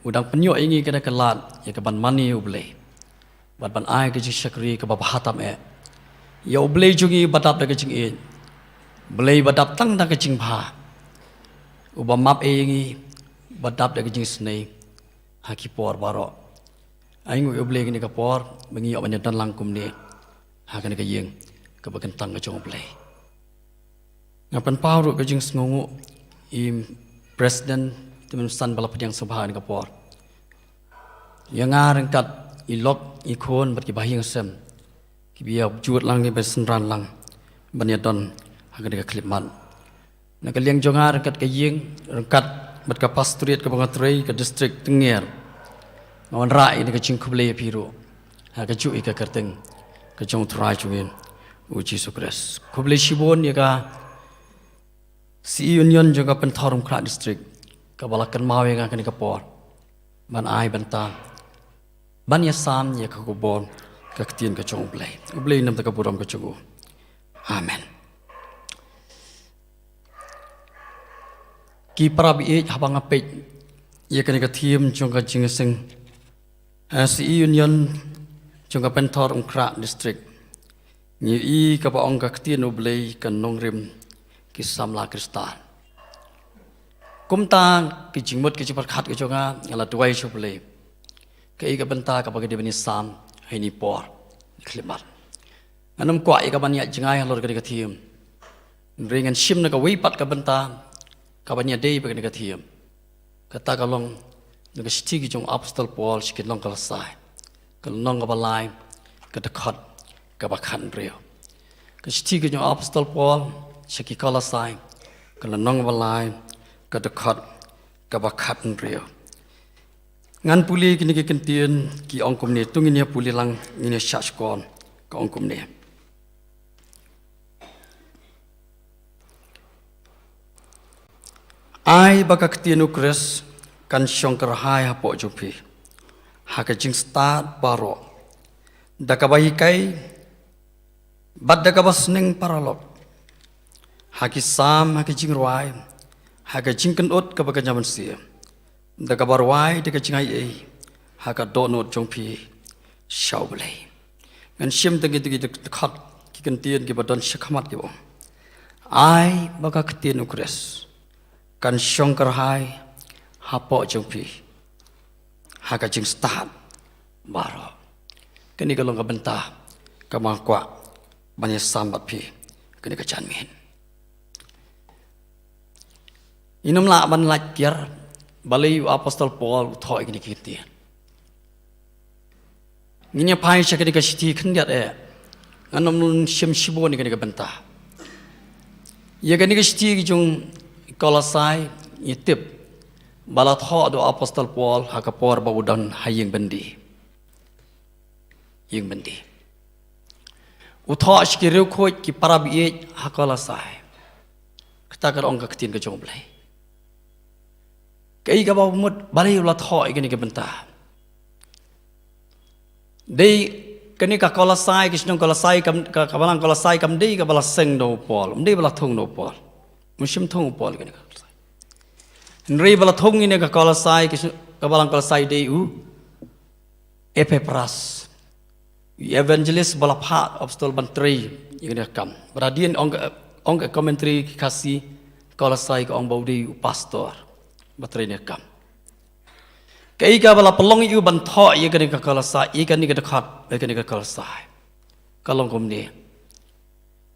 u dang pynïoh ïa ngi kane ka lad ïa kaban mane ïa U Blei bad ban ai ka jingshakri kaba bha tam eh ïa U Blei jong ngi ba dap da ka jingïeit, Blei ba dap tang da ka jingbha, uba map eh ïa ngi ba dap da ka jingisynei ha ki por baroh. Ai nguh ïa U Blei kane ka por ba ngi ïoh ban ïadon lang kumne ha kane ka ïing kaba kyntang ka jong U Blei. Nga pynpaw ruh ka jingsngewnguh ïa i president Tymmen Basan ba la pdiang sngewbha ha kane ka por ïa nga ryngkat i lok i khun bad ki bahaïing sem kiba ïa jur lang, kiba synran lang ban ïadon ha kane ka khyllipmat. Na ka liang jong nga ryngkat ka ïing, ryngkat bad ka pastorate kaba nga trei, ka district Tyngiar, nga wanrah ïa kane ka jingkhublei ïa phi ruh ha kajuh ïa ka kyrteng ka jong U Trai jong ngi U Jisu Khrist. Khublei shibun ïa ka C E Union jong ka Pynthorumkhrah District kaba la kynmaw ïa nga ha kane ka por ban ai bynta ban ïasam ïa ka khubor ka ktien ka jong U Blei. U Blei un ïoh ïa ka burom ka jong u. Amen. Ki para baieit, haba nga peit ïa kane ka theme jong ka jingïaseng, eh, C E Union jong ka Pynthorumkhrah District, ngi i kaba ong ka ktien U Blei ka nongrim ki samla Khristan. Kumta ki jingmut ki jingpyrkhat ki jong nga, nga la duwai sha U Blei kaei ka bynta kaba ka dei ban ïasam ha kane ka por khyllipmat. Ngan ym kwah ïa kaban ïaid jngai halor kane ka theme, hynrei ngan shim na kawei pat ka bynta kaban ïadei bad kane ka theme. Kata ka long na ka shithi ka jong u Apostol Paul sha ki nong Kolosai, ka lynnong kaba lai, ka dkhot kaba khathynriew. Ka shithi ka jong u Apostol Paul sha ki Kolosai, ka lynnong kaba lai, ka dkhot kaba khathynriew. Ngan pule kine ki kyntien, ki ong kumne, to ngin ïa pule lang, ngin ïa shahshkor. Ka ong kumne: Ai ba ka ktien U Khrist kan shong kyrhai hapoh jong phi ha ka jingstad baroh, da kaba hikai bad da kaba sneng paralok, ha ki sam, ha ki jingrwai, ha ka jingkynnoh kaba kynja mynsiem, da kaba rwai da ka jingaiei ha ka dohnud jong phi sha U Blei. Ngan shim tang kito ki dkhot, ki kyntien kiba don shakhmat kiba ong: Ai ba ka ktien U Khrist kan shong kyrhai hapoh jong phi ha ka jingstad baroh. Kane ka long ka bynta kaba nga kwah ban ïasam bad phi kane ka janmiet. Ngin ym lah ban lait kiar balei u Apostol Paul u thoh ïa kine ki kyntien. Ngin ïa phai sha kane ka shithi khyndiat eh, ngan ym shim shibun ïa kane ka bynta. Ïa kane ka shithi ka jong u Kolosai, ngi tip ba la thoh da u apostol Paul ha ka por ba u don ha ïing byndi. Ïing byndi. U thoh sha ki riewkhuid ki para baieit ha Kolosai. Kata ka ong ka ktien ka jong U Blei. Kaei kaba mut balei u la thoh ïa kane ka bynta? Dei kane ka Kolosai, ka shnong Kolosai, kam, ka, ka balang Kolosai kam dei kaba la seng da u Paul, kam dei ba la thung da u Paul. Ym shym thung u Paul ïa kane ka Kolosai. Hynrei ba la thung ïa kane ka Kolosai, ka shnong, ka balang Kolosai dei u Epapras, u evangelist ba la phah apostol ban trei ïa kane ka kam. Bad hadien ong ka, ong ka commentary ki Khasi, Kolosai ka ong ba u dei u pastor ba trei ïa kane ka kam. Kaei kaba la pynlong ïa u ban thoh ïa kane ka Kolosai, ïa kane ka dkhot, ïa kane ka Kolosai? Ka long kumne.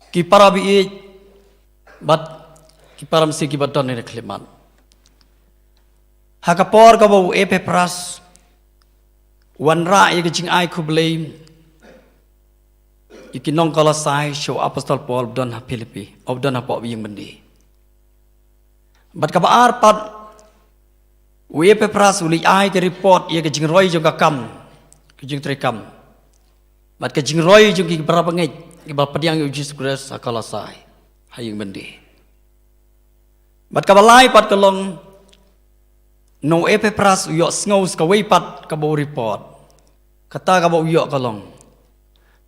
Ki para baieit bad ki para mynsiem kiba don ha khlieh. Ha ka por kaba u Epapras u wanrah ïa ka jingai khublei ïa ki nong Kolosai sha u apostol Paul ba don ha Philippi, ba don hapoh ïing byndi. Bad kaba ar pat, u Epapras u leit ai ka report ïa ka jingroi jong ka kam, ka jingtrei kam, bad ka jingroi jong ki para bangeit kiba pdiang ïa u Jisu Khrist ha Kolosai, ha ïing byndi. Bad kaba lai pat ka long, nong u Epapras u ïohsngew sa kawei pat kaba u report. Kata kaba u ïoh ka long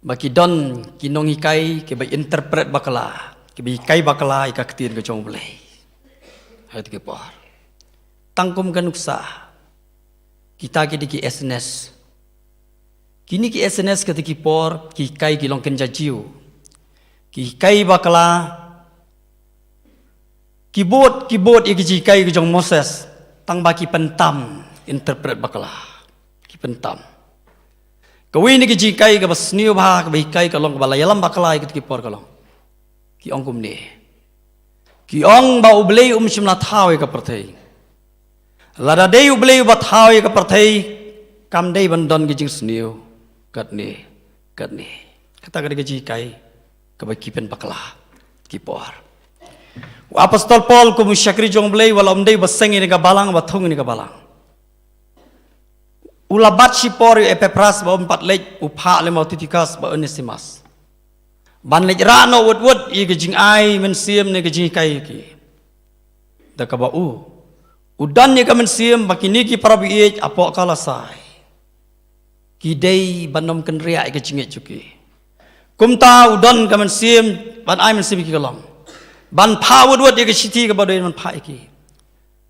ba ki don ki nonghikai kiba interpret bakla, kiba hikai bakla ïa ka ktien ka jong U Blei. Ha kata ka por, tang kum ka nuksa, kita ki dei ki S N S. Kine ki S N S kata ki por ki hikai ki long kynja Jiw. Ki hikai bakla, ki bud, ki bud ïa ki jinghikai ka jong Moses, tang ba ki pyntam interpret bakla. Ki pyntam. Kawei na ki jinghikai kaba sniew bha kaba hikai ka long, kaba la ïalam bakla ïa kata ki por ka long, ki ong kumne. Ki ong ba U Blei um shym la thaw ïa ka pyrthei. Lada dei U Blei uba thaw ïa ka pyrthei, kam dei ban don ka jingsniew katne, katne. Kata ka dei ka jinghikai kaba ki pynbakla ki por. U apostol Paul kum u shakri jong U Blei, wat la um dei ba seng ïa kane ka balang, ba thung ïa kane ka balang, u la bat shipor ïa u Epapras ba un pat leit, u phah lem ma u Tikhikus bad Onesimas ban leit rah noh wut wut ïa ka jingai mynsiem ne ka jinghikai ïa ki. Da kaba u, u don ïa ka mynsiem ba kine ki para baieit hapoh Kolosai ki dei ban ym kynriah ïa ka jingngeit jong ki. Kumta u don ka mynsiem ban ai mynsiem ïa ki, ka long ban phah wut wut ïa ka shithi kaba dei ban phah ïa ki,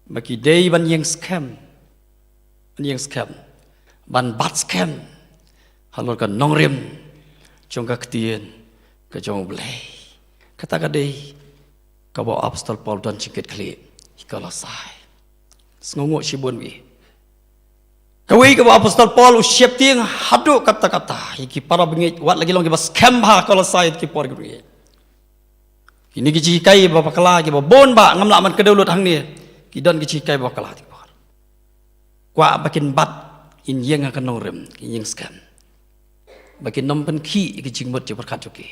ba ki dei ban ïeng skhem, ban ïeng skhem, ban bat skhem halor ka nongrim jong ka ktien ka jong U Blei. Kata ka dei kaba u apostol Paul u don jingkitkhlieh ïa ki Kolosai. Sngewnguh shibun wi. Kawei kaba u apostol Paul u sheptieng haduh katta katta ïa ki para bangeit, wat la ki long kiba skhem bha ha Kolosai ha kata ki por, ki bangeit. Kine ki jinghikai ba bakla kiba bun ba ngam lah ban kdew lut hangne, ki don ki jinghikai ba bakla ha kata ki por. Kwah ba kin bat, kin ïeng ha ka nongrim, kin ïeng skhem, ba kin ym pynkhih ïa ki jingmut jingpyrkhat jong ki,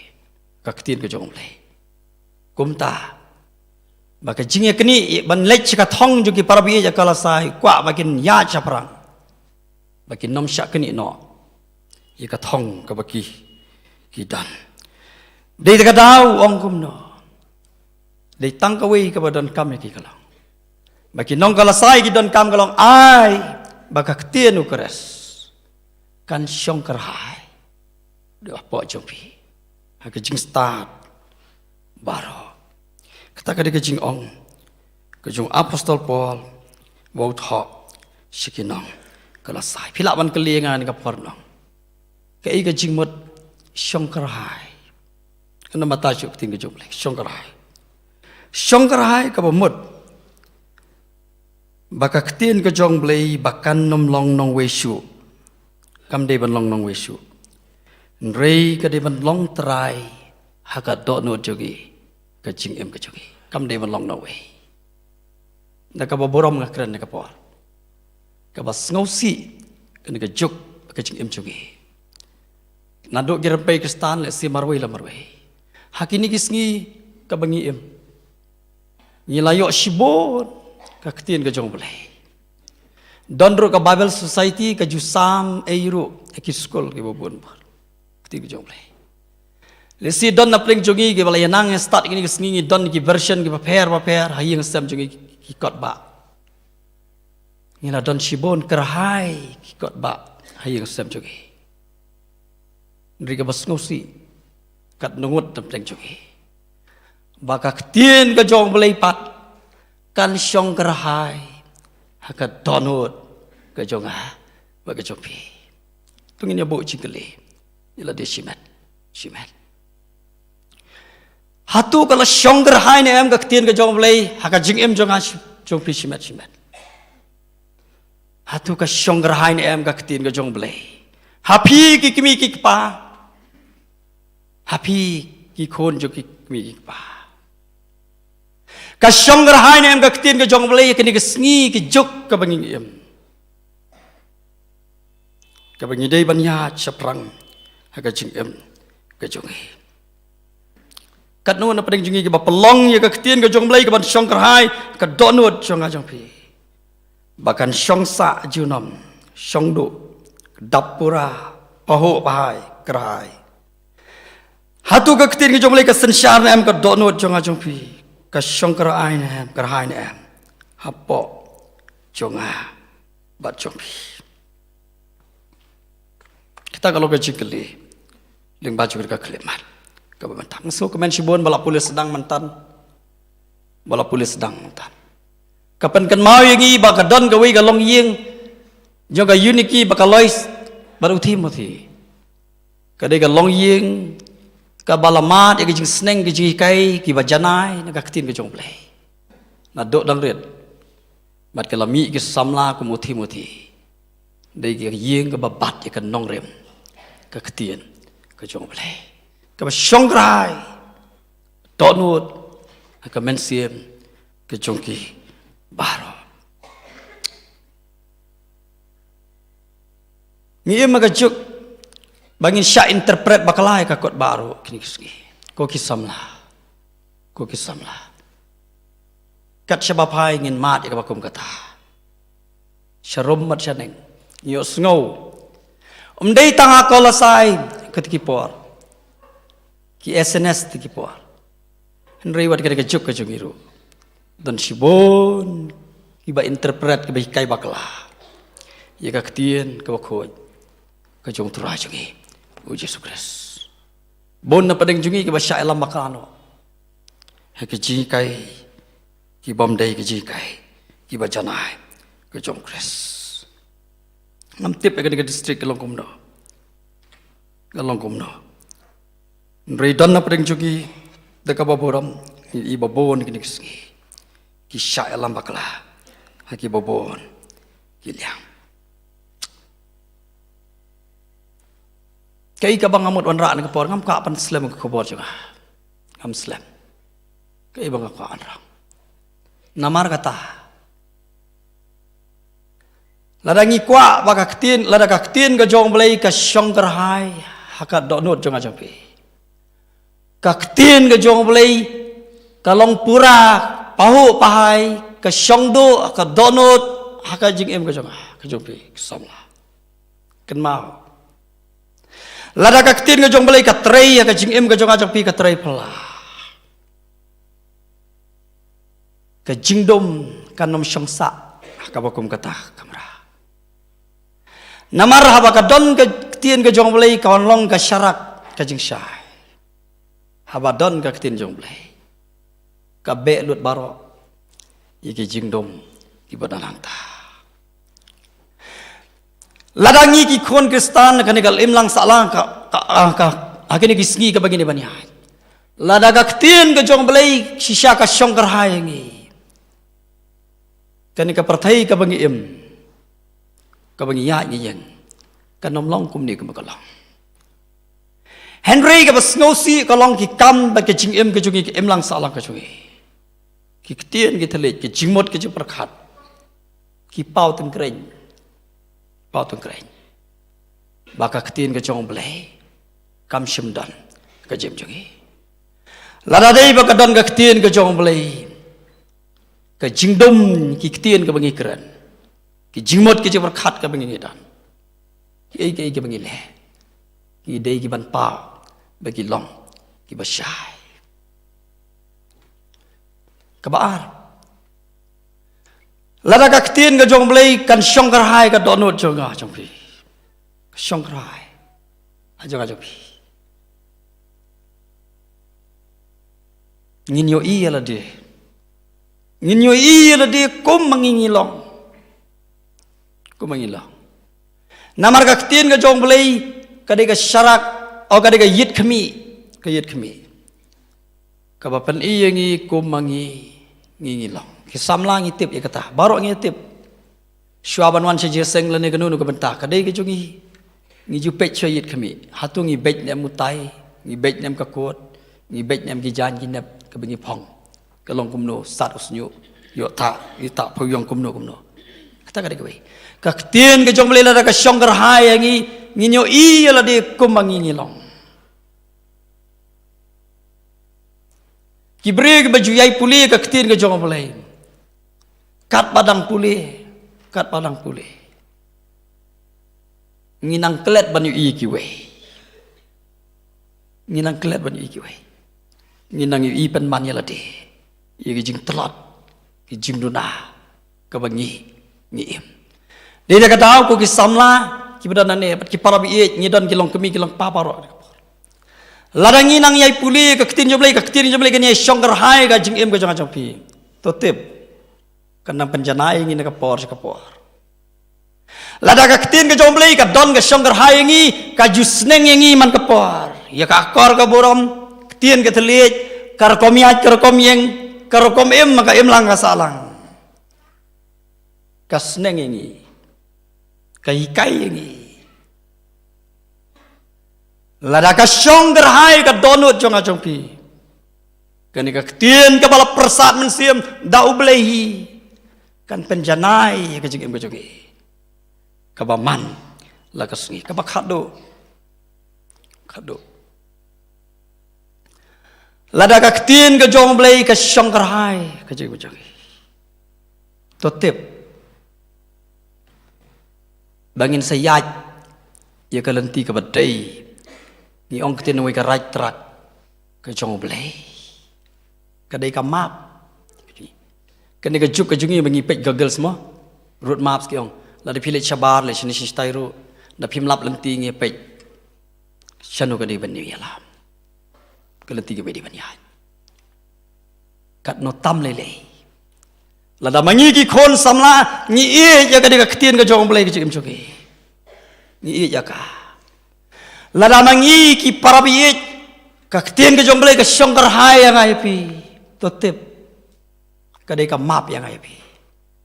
ka ktien ka jong U Blei. Kumta ba ka jingïaknieh ban leit sha ka thong jong ki para baieit ha Kolosai, kwah ba kin ïaid shaphrang, ba kin ym shah knieh noh ïa ka thong kaba ki, ki don. Dei da ka daw, ong kumno? Dei tang kawei kaba donkam ïa ki, ka long ba ki nong Kolosai ki donkam, ka long ai ba ka ktien U Khrist kan shong kyrhai hapoh jong phi ha ka jingstad baroh. Kata ka dei ka jingong ka jong u apostol Paul ba u thoh sha ki nong Kolosai. Phi lah ban kylli ïa nga ha kane ka por, nong, kaei ka jingmut shong kyrhai? Kan ym batai shuh ka ktien ka jong U Blei shong kyrhai. Shong kyrhai kaba mut ba ka ktien ka jong U Blei ba kan ym long nongwei shuh. Kam dei ban long nongwei shuh. Hynrei ka dei ban long trai ha ka dohnud jong ngi, ka jingim ka jong ngi. Kam dei ban long nongwei. Da kaba burom nga kren ha kane ka por, kaba sngewsih kane ka juk ka jingim jong ngi. Naduh ki rympei Khristan lehse marwei la marwei. Ha kine ki sngi kaba ngi im, ngi la ïoh shibun ka ktien ka jong U Blei. Don ruh ka Bible Society, ka ju sam ei ruh ha ki skul kiba bun bun. Ktien ka jong U Blei. Lehse don na pdeng jong ngi kiba la ïa nang ïa stad kine ki sngi, ngi don ki version kiba pher ba pher ha ïing sem jong ngi ki kot ba. Ngi la don shibun kyrhai ki kot ba ha ïing sem jong ngi. Hynrei kaba sngewsih, katno ngut na pdeng jong ngi ba ka ktien ka jong U Blei pat kan shong kyrhai ha ka dohnud ka jong nga bad ka jong phi. To ngin ïa buh jingkylli ïa lade shimet shimet. Hato ka la shong kyrhai ne em ka ktien ka jong U Blei ha ka jingim jong nga, jong phi shimet shimet? Hato ka shong kyrhai ne em ka ktien ka jong U Blei ha phi ki kmie ki kpa, ha phi ki khun jong ki kmie ki kpa? Ka shong kyrhai ne em ka ktien ka jong U Blei ha kine ki sngi ki juk kaba ngi im, kaba ngi dei ban ïaid shaphrang ha ka jingim ka jong ngi? Katno na pdeng jong ngi kiba pynlong ïa ka ktien ka jong U Blei kaban shong kyrhai ha ka dohnud jong nga jong phi, ba kan shong sah junom, shong duh, dap pura, pahuh pahai, kyrhai? Hato ka ktien ka jong U Blei ka synshar ne em ka dohnud jong nga jong phi? Ka shong kyrhai ne em, kyrhai ne em hapoh jong nga bad jong phi? Kita ka long ka jingkylli lyngba jong ka khyllipmat kaba mynta. Nga sngewkmen shibun ba la pule sdang mynta, ba la pule sdang mynta. Ka pynkynmaw ïa ngi ba ka don kawei ka longïing jong ka Eunike bad ka Lois bad u Timothi. Ka dei ka longïing kaba la mad ïa ka jingsneng ka jinghikai kiba janai na ka ktien ka jong U Blei. Naduh dang rit bad ka la mih ki samla kum u Timothi. Dei ka ïing kaba bat ïa ka nongrim ka ktien ka jong U Blei, kaba shong kyrhai dohnud ha ka mynsiem ka jong ki baroh. Ngi im ha ka juk ba ngin shah interpret bakla ïa ka kot baroh kine ki sngi. Ko ki samla, ko ki samla, kat shaba phai ngin mad ïa kaba kum kata. Sharum bad shaneng, ngi ïohsngew, ym dei tang ha Kolosai kata ki por, ki S N S kata ki por, hynrei wat kata ka juk ka jong ngi ruh don shibun kiba interpret, kiba hikai bakla ïa ka ktien kaba khuid ka jong U Trai jong ngi U Jisu Khrist. Bun na pdeng jong ngi kiba shah ïalam bakla noh ha ka jinghikai kibym dei ka jinghikai kiba janai ka jong U Khrist. Ngam tip ïa kane ka district ka long kumno, ka long kumno. Hynrei don na pdeng jong ngi da kaba burom, i ba bun kine ki sngi ki shah ïalam bakla ha kiba bun ki liang. Kaei kaba nga mut wanrah na ka por, ngam kwah ban slem ka khubor jong nga. Ngam slem. Kaei ba nga kwah wanrah. Namar kata, lada ngi kwah ba ka ktien, lada ka ktien ka jong U Blei ka shong kyrhai ha ka dohnud jong nga jong phi, ka ktien ka jong U Blei ka long pura, pahuh pahai, ka shong duh ha ka dohnud ha ka jingim ka jong nga, ka jong phi, ka samla. Kynmaw, lada ka ktien ka jong U Blei ka trei ha ka jingim ka jong nga jong phi, ka trei phylla, ka jingdum kan ym shong sah ha kaba kum kata ka kamra. Namar haba ka don ka ktien ka jong U Blei, ka wan long ka sharak ka jingshai. Haba don ka ktien jong U Blei, ka beh lut baroh ïa ki jingdum kiba don hangta. Lada ngi ki khun Khristan, kane ka imlang sahlang ka, ka, ka, ha kine ki sngi kaba ngin ïa ban ïaid, lada ka ktien ka jong U Blei shisha ka shong kyrhai ïa ngi, kane ka pyrthei kaba ngi im, kaba ngi ïaid ngi ïeng, kan ym long kumne kumba ka long. Hynrei kaba sngewsih ka long ki kam bad ka jingim ka jong ngi, ka imlang sahlang ka jong ngi, ki ktien ki thylliej, ki jingmut ki jingpyrkhat, ki paw tyngkreiñ, paw tyngkreiñ ba ka ktien ka jong U Blei kam shym don ha ka jingim jong ngi. Lada dei ba ka don ka ktien ka jong U Blei, Ka jingdum ki ktien kaba ngi kren, ki jingmut ki jingpyrkhat kaba ngi don, kiei kiei kiba ngi leh, ngi dei ki ban pah ba ki long kiba shai. Kaba ar, lada ka ktien ka jong U Blei kan shong kyrhai ka dohnud jong nga jong phi, ka shong kyrhai ha jong nga jong phi, ngin ïohi ïa lade, ngin ïohi ïa lade kum ma ngi ngi long, kum ma ngi long. Namar ka ktien ka jong U Blei ka dei ka sharak, o ka dei ka ïit khmih, ka ïit khmih kaba pyni ïa ngi kum ma ngi ngi ngi long. Ki samla ngi tip ïa kata, baroh ngi tip. Shuwa ban wan sha jingïaseng lane kano kano ka bynta, ka dei ka jong ngi, ngi ju peit sha ïit khmih, hato ngi beit ne em u tai, ngi beit ne em ka kut, ngi beit ne em ki jaiñ ki nep kaba ngi phong, ka long kumno, sat u shñiuh, ïoh tah, ïoh tah phew ïong kumno kumno. Kata ka dei kawei. Ka ktien ka jong U Blei lada ka shong kyrhai ha ngi, ngin ïohi ïa lade kum ma ngi ngi long. Ki briew kiba ju ïai pule ka ktien ka jong U Blei, katba dang pule, katba dang pule, ngi nang klet ban ïohi ïa kiwei, ngi nang klet ban ïohi ïa kiwei, ngi nang ïohi pynban ïa lade, ïa ki jingtlot, ki jingduna kaba ngi ngi im. Dei da ka daw ko ki samla kiba don hangne bad ki para baieit, ngi don ki longkmie ki longkpa baroh. Lada ngi nang ïai pule ka ktien jong U Blei, ka ktien jong U Blei kan ïai shong kyrhai ka jingim ka jong nga jong phi, to tip, kan nang pynjanai ïa ngi na ka por sha ka por. Lada ka ktien ka jong U Blei ka don ka shong kyrhai ïa ngi, ka ju sneng ïa ngi man ka por, ïa ka akor ka burom, ktien ka thylliej, ka rukom ïaid ka rukom ïeng, ka rukom im, ka imlang ka sahlang, ka sneng ïa ngi, ka hikai ïa ngi. Lada ka shong kyrhai ka dohnud jong nga jong phi, kane ka ktien kaba la pyrsad mynsiem da U Blei hi, kan pynjanai ïa ka jingim ka jong ngi kaba man la ka sngi. Kaba khatduh, khatduh, lada ka ktien ka jong U Blei ka shong kyrhai ka jingim ka jong ngi, to tip ba ngin sa ïaid ïa ka lynti kaba dei. Ngi ong ktien uwei ka right track ka jong U Blei, ka dei ka map. Kane ka juk ka jong ngi ba ngi peit Google mo, road maps ki ong. Lada phi leit shabar, leit shane shatai ruh, da phim lap lynti ngi peit shano ka dei ban ïalam, ka lynti kaba dei ban ïaid. Katno tam lei lei. Lada ma ngi ki khun samla ngi ïeit ïa ka dei ka ktien ka jong U Blei ka jingim jong ngi, ngi ïeit ïa ka. Lada ma ngi ki para baieit ka ktien ka jong U Blei ka shong kyrhai ïa nga ïa phi, to tip, ka dei ka map ïa nga ïa phi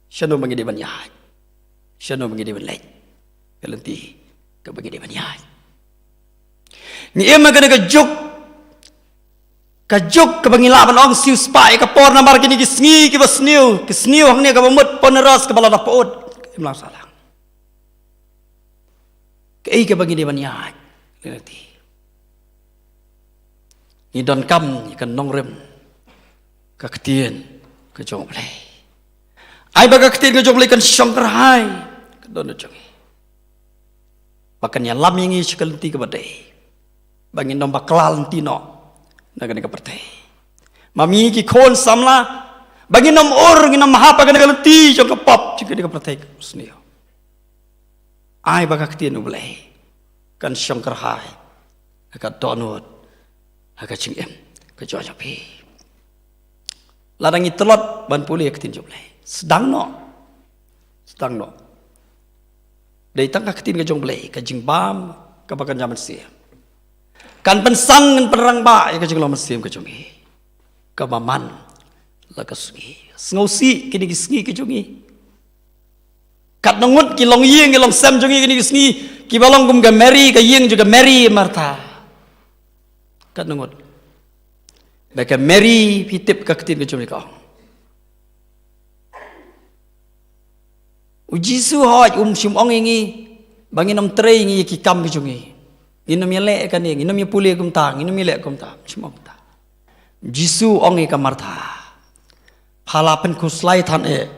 shano ba ngi dei ban ïaid, shano ba ngi dei ban leit, ka lynti kaba ngi dei ban ïaid. Ngi im ha kane ka juk, ka juk kaba ngi lah ban ong siew spah ïa ka por namar kine ki sngi kiba sniew, ki sniew hangne kaba mut pynros kaba la da pud, ka imlang sahlang. Kaei kaba ngi dei ban ïaid lynti? Ngi donkam ïa ka nongrim ka ktien ka jong U Blei. Ai ba ka ktien ka jong U Blei kan shong kyrhai ka dohnud jong ngi, ba kan ïalam ïa ngi sha ka lynti kaba dei, ba ngin ym bakla lynti noh na kane ka pyrthei. Ma ngi ki khun samla, ba ngin ym ur, ngin ym hap ha kane ka lynti jong ka pop, jong kane ka pyrthei kaba sniew. Ai ba ka ktien U Blei kan shong kyrhai ha ka dohnud, ha ka jingim ka jong phi. Lada ngi tlot ban pule ïa ka ktien jong U Blei, sdang noh, sdang noh. Dei tang ka ktien ka jong U Blei, ka jingbam kaba kan jam mynsiem, kan pynsang, kan pynrangbah ïa ka jinglong mynsiem ka jong ngi kaba man la ka sngi. Sngewsih kine ki sngi ki jong ngi. Katno ngut ki longïing ki longsem jong ngi kine ki sngi kiba long kum ka Mary, ka ïing jong ka Mary Martha. Katno ngut. Ba ka Mary, phi tip ka ktien ka jong U Blei ka ong, U Jisu hooid um shym ong ïa ngi ba ngin ym trei ngi ïa ki kam ki jong ngi. Ngin ym ïaleh kane, ngin ym ïa pule kumta, ngin ym ïaleh kumta. Um shym ong kumta. U Jisu ong ïa ka Martha, Pha la pynkhuslai than eh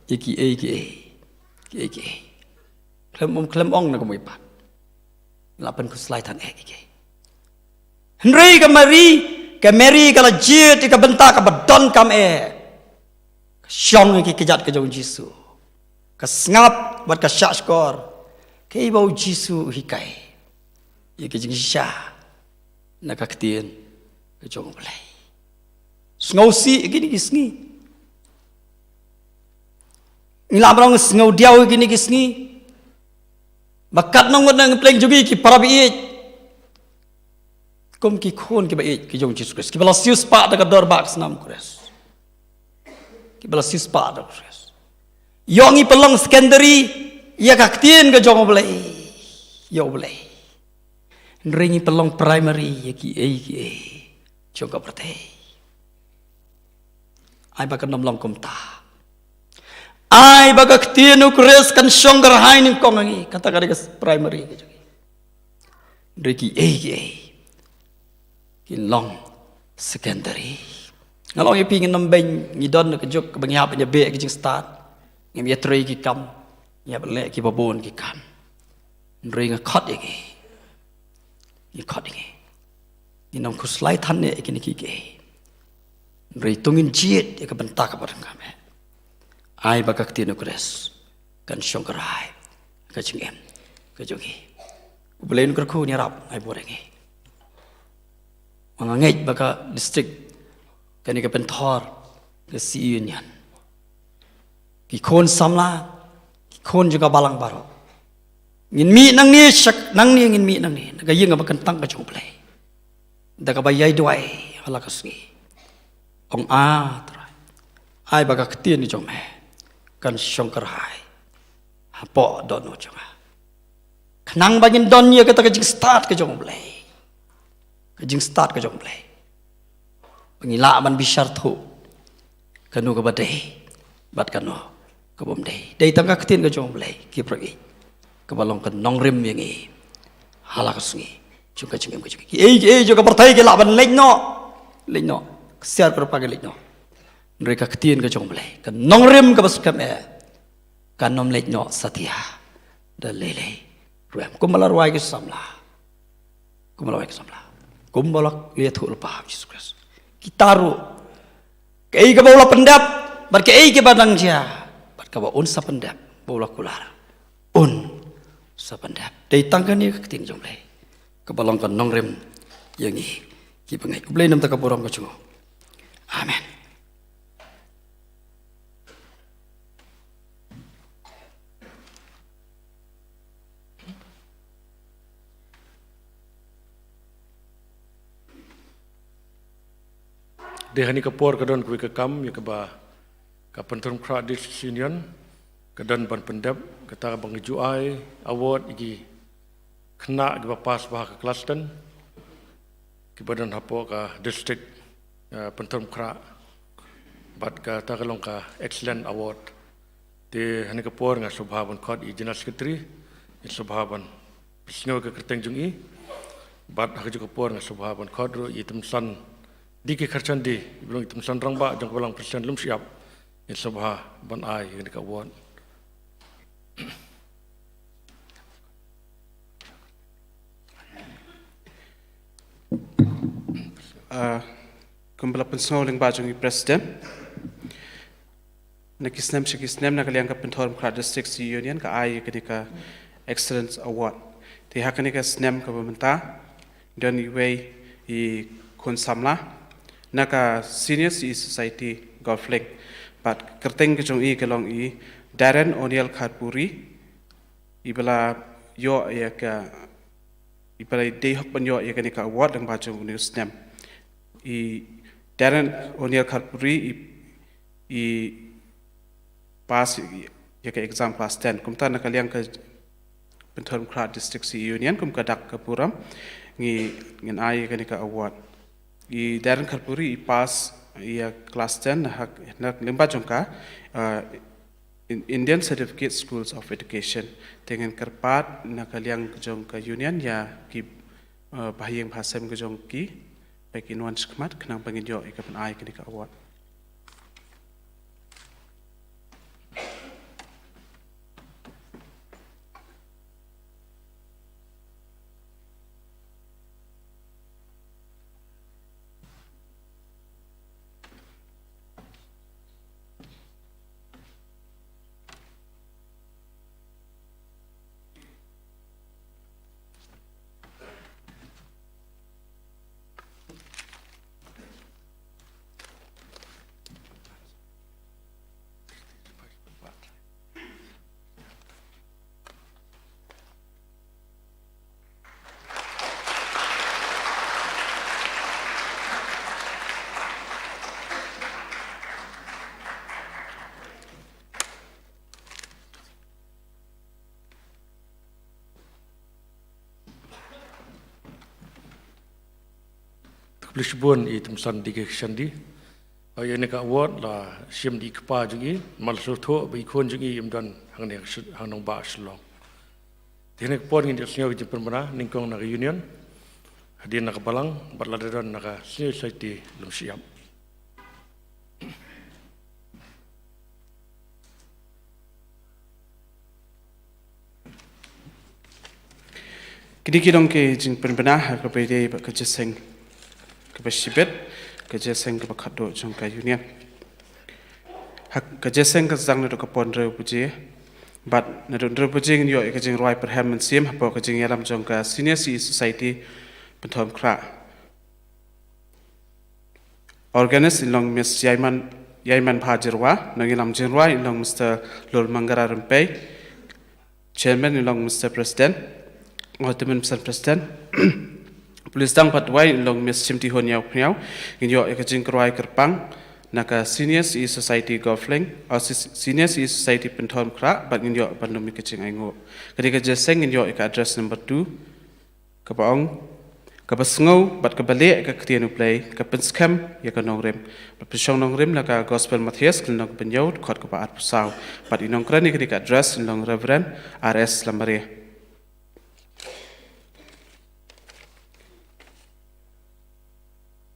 ïa kiei kiei, kiei kiei. Khlem ong, khlem ong na kumwei pat. La pynkhuslai than eh ïa kiei. Hynrei ka Mari, ka Mari ka la jied ïa ka bynta kaba donkam eh. Ka shong ïa ki kjat ka jong u Jisu. Ka sngap bad ka shahshkor kaei ba u Jisu u hikai ïa ka jingshisha na ka ktien ka jong U Blei. Sngewsih ïa kine ki sngi. Ngi lah ban ong sngewdiaw ïa kine ki sngi. Ba katno ngut na pdeng jong ngi ki para baieit kum ki khun ki baieit ki jong u Jisu Khrist, kiba la siewspah da ka dor ba ka snam Khrist. Kiba la siewspah da Khrist. Ïoh ngi pynlong secondary ïa ka ktien ka jong U Blei. Ïa U Blei. Hynrei ngi pynlong primary ïa kiei kiei jong ka pyrthei. Ai ba kan ym long kumta. Ai ba ka ktien u Khrist kan shong kyrhai nyngkong ha ngi, kata ka dei ka primary ka jong ngi. Hynrei kiei kiei kin long secondary. Nga la ong ïa phi, ngin ym beiñ, ngi don ka juk kaba ngi hap ban ïa beh ki jingstad. Ngim ïatrei ki kam, ngi hap leh kiba bun ki kam. Hynrei nga khot ïa ngi, nga khot ïa ngi, ngin ym khuslai than eh ïa kine kiei kiei. Hynrei to ngin jied ïa ka bynta kaba donkam eh. Ai ba ka ktien u Khrist kan shong kyrhai ka jingim ka jong ngi. U Blei un kyrkhu, ngi ïarap, ai buh ïa ngi. Nga ngeit ba ka district, kane ka Pynthor, ka CE Union, ki khun samla, ki khun jong ka balang baroh, ngin mih nangne, shak nangne, ngin mih nangne na ka ïing kaba kyntang ka jong U Blei, da kaba ïai duwai ha la ka sngi. Ong, A Trai, ai ba ka ktien jong me kan shong kyrhai hapoh dohnud jong nga, khnang ba ngin don ïa kata ka jingstad ka jong U Blei. Ka jingstad ka jong U Blei, ba ngin lah ban bishar thuh kano kaba dei bad kano kaba ym dei. Dei tang ka ktien ka jong U Blei, ki pyrkhat, kaba long ka nongrim ïa ngi ha la ka sngi jong ka jingim ka jong ngi. Kiei kiei jong ka pyrthei ki lah ban leit noh, leit noh, ksiar ka rupa ki leit noh. Hynrei ka ktien ka jong U Blei, ka nongrim kaba skhem eh, kan ym leit noh satia da lei lei ruh em. Kumba la rwai ki samla, kumba la rwai ki samla, kumba la ïathuh lypa ha u Jisu Khrist. Kita ruh, kaei kaba u la pyndep bad kaei kaba dang jia bad kaba un sa pyndep, ba u la kular un sa pyndep. Dei tang kane ka ktien jong U Blei kaba long ka nongrim ïa ngi kiba ngeit. U Blei un ïa tang ka burom ka jong u. Amen. Dei ha kane ka por ka don kawei ka kam ïa kaba ka Pynthorumkhrah District Union ka don ban pyndep, kata kaba ngi ju ai award ïa ki khynnah kiba pass bha ha ka klas ten, kiba don hapoh ka district, eh, Pynthorumkhrah, bad kata ka long ka Excellent Award. Te ha kane ka por nga sngewbha ban khot ïa i General Secretary, i sngewbha ban pynsngew ïa ka kyrteng jong i. Bad ha kajuh ka por nga sngewbha ban khot ruh ïa i Tymsan D K Kharchandi, i ba long i Tymsan Rangbah jong ka Balang President Lumshyiap, i sngewbha ban ai ïa kane ka award. Ah, kumba la pynsngew lyngba jong i President, na ki snem sha ki snem na ka liang ka Pynthorumkhrah District CE Union ka ai ïa kane ka Excellence Award. Te ha kane ka snem kaba mynta don iwei i khun samla na ka Senior CE Society Golf Link, bad ka kyrteng ka jong i ka long i Darren O'Neil Kharpuri, i ba la ïoh ïa ka, i ba la dei hok ban ïoh ïa kane ka award lyngba jong une u snem. I Darren O'Neil Kharpuri i, i pass ïa ka exam class ten. Kumta na ka liang ka Pynthorumkhrah District CE Union kum ka dak ka burom, ngi, ngin ai ïa kane ka award. I Darren Kharpuri i pass ïa class ten na ha, na lyngba jong ka, ah, In-, Indian Certificate Schools of Education. Te ngin kyrpad na ka liang jong ka union ïa ki, eh, bahaïing bahasem ka jong ki, ba kin wan shakhmat khnang ba ngin ïoh ïa ka ban ai kane ka award. Khublei shibun i Tymsan D K Shandy. Ïa kane ka award la shim da i kpa jong i, namar la sngewthuh ba i khun jong i im don hangne ha Shi-, ha nongbah Shillong. Te ha kane ka por ngin ïa sngew ka jingpynbna nyngkong na ka Union, hadien na ka Balang, bad lada don na ka Senior Society lem shyiap. Kine ki long ki jingpynbna ha kaba ïadei bad ka jingïaseng kaba shibit, ka jingïaseng kaba khatduh jong ka Union. Ha ka jingïaseng kan sdang naduh ka por hynriew baje, bad naduh hynriew baje ngin ïoh ïa ka jingrwai pyrhem mynsiem hapoh ka jingïalam jong ka Senior C E Society Pynthorumkhrah. Organist in long Miss Ïaiman, Ïaimanbha Jyrwa, nongïalam jingrwai in long Mister Lulmangara Rympei, Chairman in long Mister President, oh, Tymmen Bsan President. Police dang pat wai in long Miss Shimtihun Ïawphniaw, ngin ïoh ïa ka jingkyrwai kyrpang na ka Senior C E Society Golf Link, oh, Si-, Senior C E Society Pynthorumkhrah, bad ngin ïoh ban lum ïa ka jingainguh. Kane ka jingïaseng ngin ïoh ïa ka address number two, kaba ong, kaba sngew bad kaba leh ka ktien U Blei, ka pynskhem ïa ka nongrim. Bad pynshong nongrim na ka Gospel Mathaios, ka lynnong kaba hynñiew, dkhot kaba arphew saw. Bad i nongkren ïa kane ka address in long Reverend R S Lamare.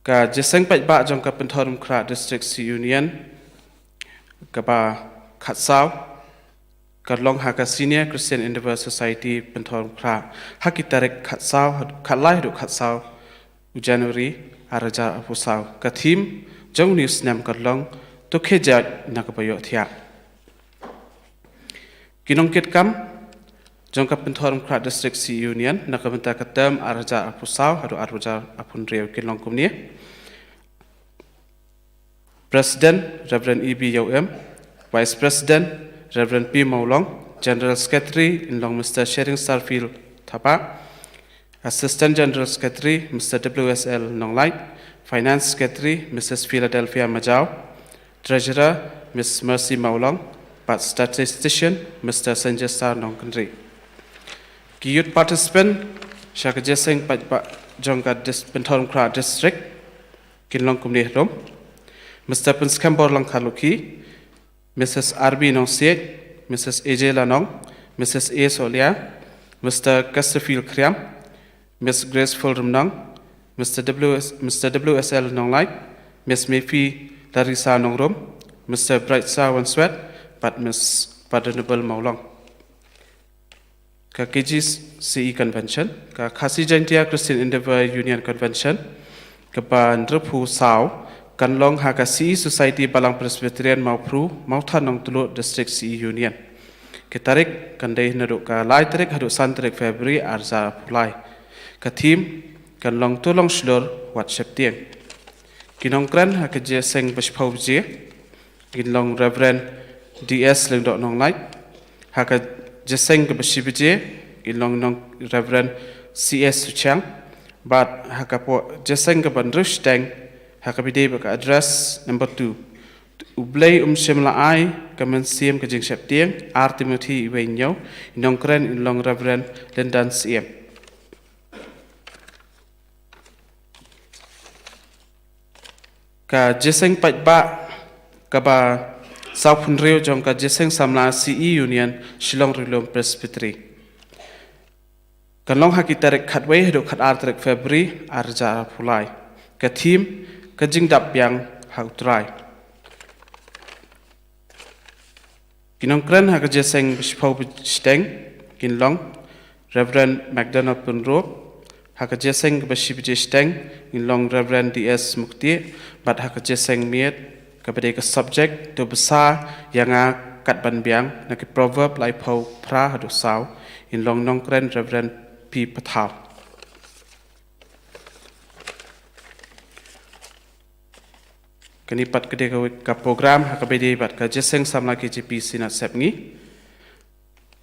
Ka jingïaseng paidbah jong ka Pynthorumkhrah District C E Union kaba khatsaw, ka long ha ka Senior Christian Endeavour Society Pynthorumkhrah, ha ki tarik khatsaw, khatlai haduh khatsaw u January arhajar arphew saw. Ka theme jong une u snem ka long To khie jait na kaba ïohthiah. Ki nongkitkam jong ka Pynthorumkhrah District C E Union na ka bynta ka term arhajar arphew saw haduh arhajar arphew hynriew ki long kumne. President, Reverend E B Ïawim, Vice President, Reverend P Mawlong, General Secretary in long Mister Sharing Starfield Thapah, Assistant General Secretary, Mister W S L Nonglait, Finance Secretary, Missus Philadelphia Majaw, Treasurer, Miss Mercy Mawlong, bad Statistician, Mister Sanjay Star Nongkynrih. Ki youth participant sha ka jingïaseng paidbah jong ka dis-, Pynthorumkhrah District, kin long kumne haduh. Mister Pynskhem Borlangkha Lukhi, Missus R B Nongsiej, Missus A J Lanong, Missus A Solia, Mister Casterfield Khriam, Miss Graceful Rymnang, Mister W S, Mister W S L Nonglait, Miss Mefi Larissa Nongrum, Mister Brightstar Wanswet, bad Miss Pardonable Mawlong. Ka K J C E Convention, ka Khasi Jaintia Christian Endeavour Union Convention, kaba hynriewphew saw, kan long ha ka C E Society Balang Presbyterian Mawphru, Mawtha Nongtluh District C E Union. Ki tarik kan dei naduh ka lai tarik haduh san tarik February arhajar arphew lai. Ka theme kan long To long shlur wat sheptieng. Ki nongkren ha ka jingïaseng ba shiphew baje, kin long Reverend D S Lyngdoh Nonglait. Ha ka jingïaseng kaba shi baje, kin long nong Reverend C S Suchiang. Bad ha ka po-, jingïaseng kaba hynriew shiteng, ha kaba ïadei bad ka address number two. U Blei um shym la ai ka mynsiem ka jingsheptieng, ar Timothy wei hynñiew, i nongkren in long Reverend Lyndan Syiem. Ka jingïaseng paidbah kaba sawphew hynriew jong ka jingïaseng samla C E Union Shillong Ri Lum Presbytery. Kan long ha ki tarik khatwei haduh khatar tarik February arhajar arphew lai. Ka theme, Ka jingdap biang ha U Trai. Ki nongkren ha ka jingïaseng ba shiphew shiteng, kin long Reverend McDonald Pynrup, ha ka jingïaseng kaba shi baje shiteng, kin long Reverend D S Mukti, bad ha ka jingïaseng miet, kaba dei ka subject, To bsa ïa nga kat ban biang, na ki Proverb laiphew phra haduh saw, kin long nongkren Reverend P Pathaw. Kane pat ka dei ka, ka program ha kaba ïadei bad ka jingïaseng samla K J P Synod Sepngi.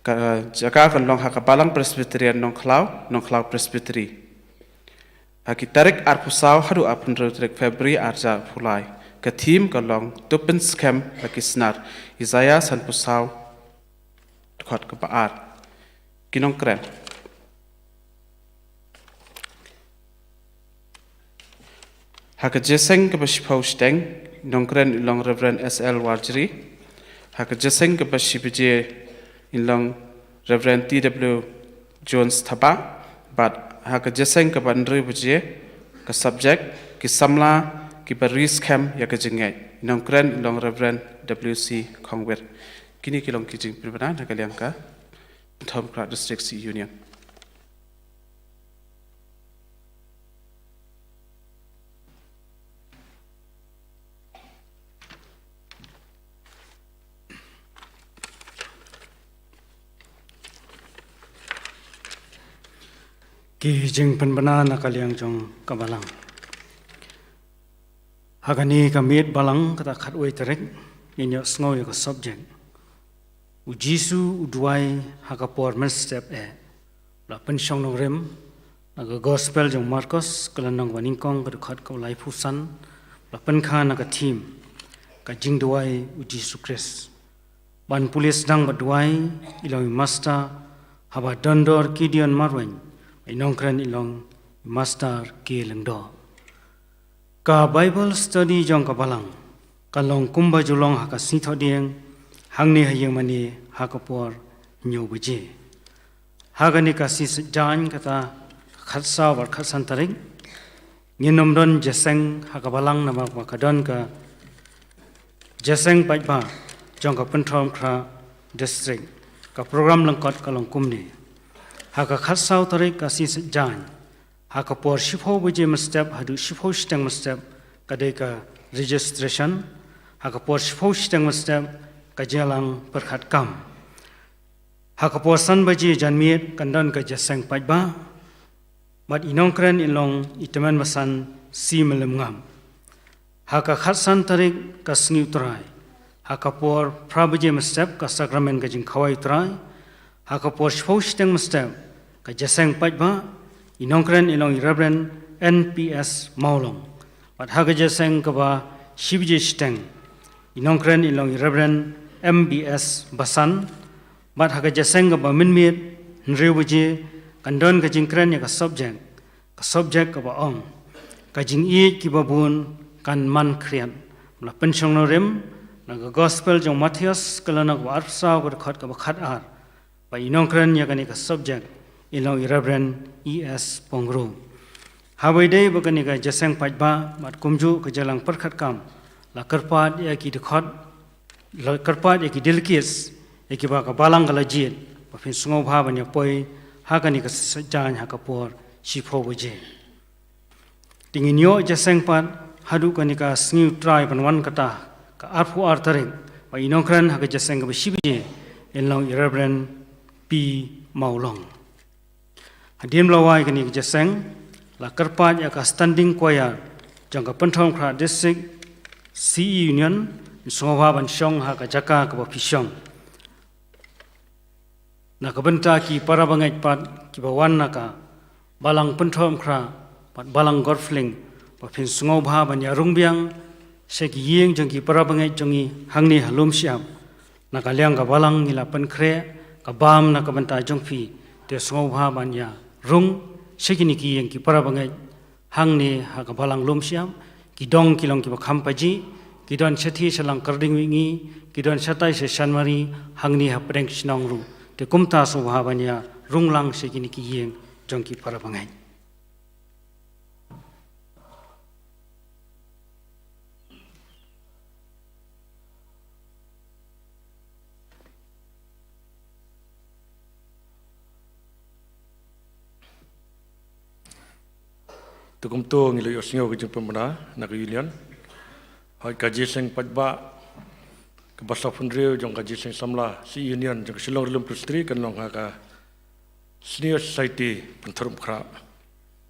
Ka jaka kan long ha ka Balang Presbyterian Nongkhlaw, Nongkhlaw Presbytery. Ha ki tarik arphew saw haduh arphew hynriew tarik February arhajar arphew lai. Ka theme ka long To pynskhem la ki snar, Isaiah sanphew saw dkhot kaba ar. Ki nongkren. Ha ka jingïaseng kaba shiphew shiteng, nongkren in long Reverend S L Warjri. Ha ka jingïaseng kaba shi baje in long Reverend T W Jones Thabah, bad ha ka jingïaseng kaba hynriew baje, ka subject, ki samla kiba ri skhem ïa ka jingngeit, nongkren in long Reverend W C Khongwir. Kine ki long ki jingpynbna na ka liang ka Pynthorumkhrah District C E Union. Ki jingpynbna na ka liang jong ka balang. Ha kane ka miet balang kata khatwei tarik, ngin ïohsngew ïa ka subject, U Jisu u duwai ha ka por mynstep eh. La pynshong nongrim na ka Gospel jong Markos, ka lynnong ba nyngkong, ka dkhot kaba laiphew san, la pynkha na ka theme, ka jingduwai U Jisu Khrist. Ban pule sdang bad duwai, i long i Master, haba don dor Gideon Marwein, i nongkren i long i Master K Lyngdoh. Ka Bible study jong ka balang kan long kumba ju long ha ka sngi Thohdieng, hangne ha ïingmane ha ka por hynñiew baje. Ha kane ka sngi Saitjaiñ kata, khatsaw bad khatsan tarik, ngin ym don jingïaseng ha ka balang namar ba ka don ka jingïaseng paidbah jong ka Pynthorumkhrah District. Ka program lyngkot ka long kumne. Ha ka khatsaw tarik ka sngi Saitjaiñ, ha ka por shiphew baje mynstep haduh shiphew shiteng mynstep, ka dei ka registration. Ha ka por shiphew shiteng mynstep, ka jingïalang pyrkhat kam. Ha ka por san baje janmiet kan don ka jingïaseng paidbah bad i nongkren i long i tymmen basan C Mylliemngam. Ha ka khatsan tarik ka sngi U Trai, ha ka por phra baje mynstep ka sakramen ka jingkhawai U Trai. Ha ka por shiphew shiteng mynstep ka jingïaseng paidbah, i nongkren i long i Reverend N P S Mawlong. Bad ha ka jingïaseng kaba shi baje shiteng, i nongkren i long i Reverend M B S Basan. Bad ha ka jingïaseng kaba mynmiet, hynriew baje, kan don ka jingkren ïa ka subject, ka subject kaba ong, ka jingïeit kiba bun kan man khriat. La pynshong nongrim na ka Gospel jong Mathaios, ka lynnong kaba arphew saw, ka dkhot kaba khatar. Bad i nongkren ïa kane ka subject i long i Reverend E S Pongru. Haba ïadei bad kane ka jingïaseng paidbah bad kumjuh ka jingïalang pyrkhat kam, la kyrpad ïa ki dkhot, la kyrpad ïa ki delegates, ïa kiba ka balang ka la jied, ba phin sngewbha ban ïa poi ha kane ka Saitjaiñ ha ka por shiphew baje. Te ngin ïoh jingïaseng pat haduh kane ka sngi U Trai ban wan kata, ka arphew ar tarik, bad i nongkren ha ka jingïaseng kaba shi baje in long i Reverend P Mawlong. Hadien ba la wai kane ka jingïaseng, la kyrpad ïa ka Standing Choir jong ka Pynthorumkhrah District C E Union, yn sngewbha ban shong ha ka jaka kaba phi shong. Na ka bynta ki para bangeit pat kiba wan na ka balang Pynthorumkhrah bad balang Golf Link, ba phin sngewbha ban ïa rung biang sha ki ïing jong ki para bangeit jong ngi hangne ha Lumshyiap. Na ka liang ka balang ngi la pynkhreh ka bam na ka bynta jong phi, te sngewbha ban ïa rung sha kine ki ïing ki para bangeit hangne ha ka balang Lumshyiap. Ki dong ki long kiba kham pajih, ki don shathie sha Langkyrding Wihngi, ki don shatai sha Shanmari, hangne ha pdeng shnong ruh. Te kumta sngewbha ban ïa rung lang sha kine ki ïing jong ki para bangeit. Te kumto ngi la ïohsngew ka jingpynbna na ka Union. Hooid, ka jingïaseng paidbah kaba sawphew hynriew jong ka jingïaseng samla C E Union jong ka Shillong Rilum Presbytery kan long ha ka Senior Society Pynthorumkhrah.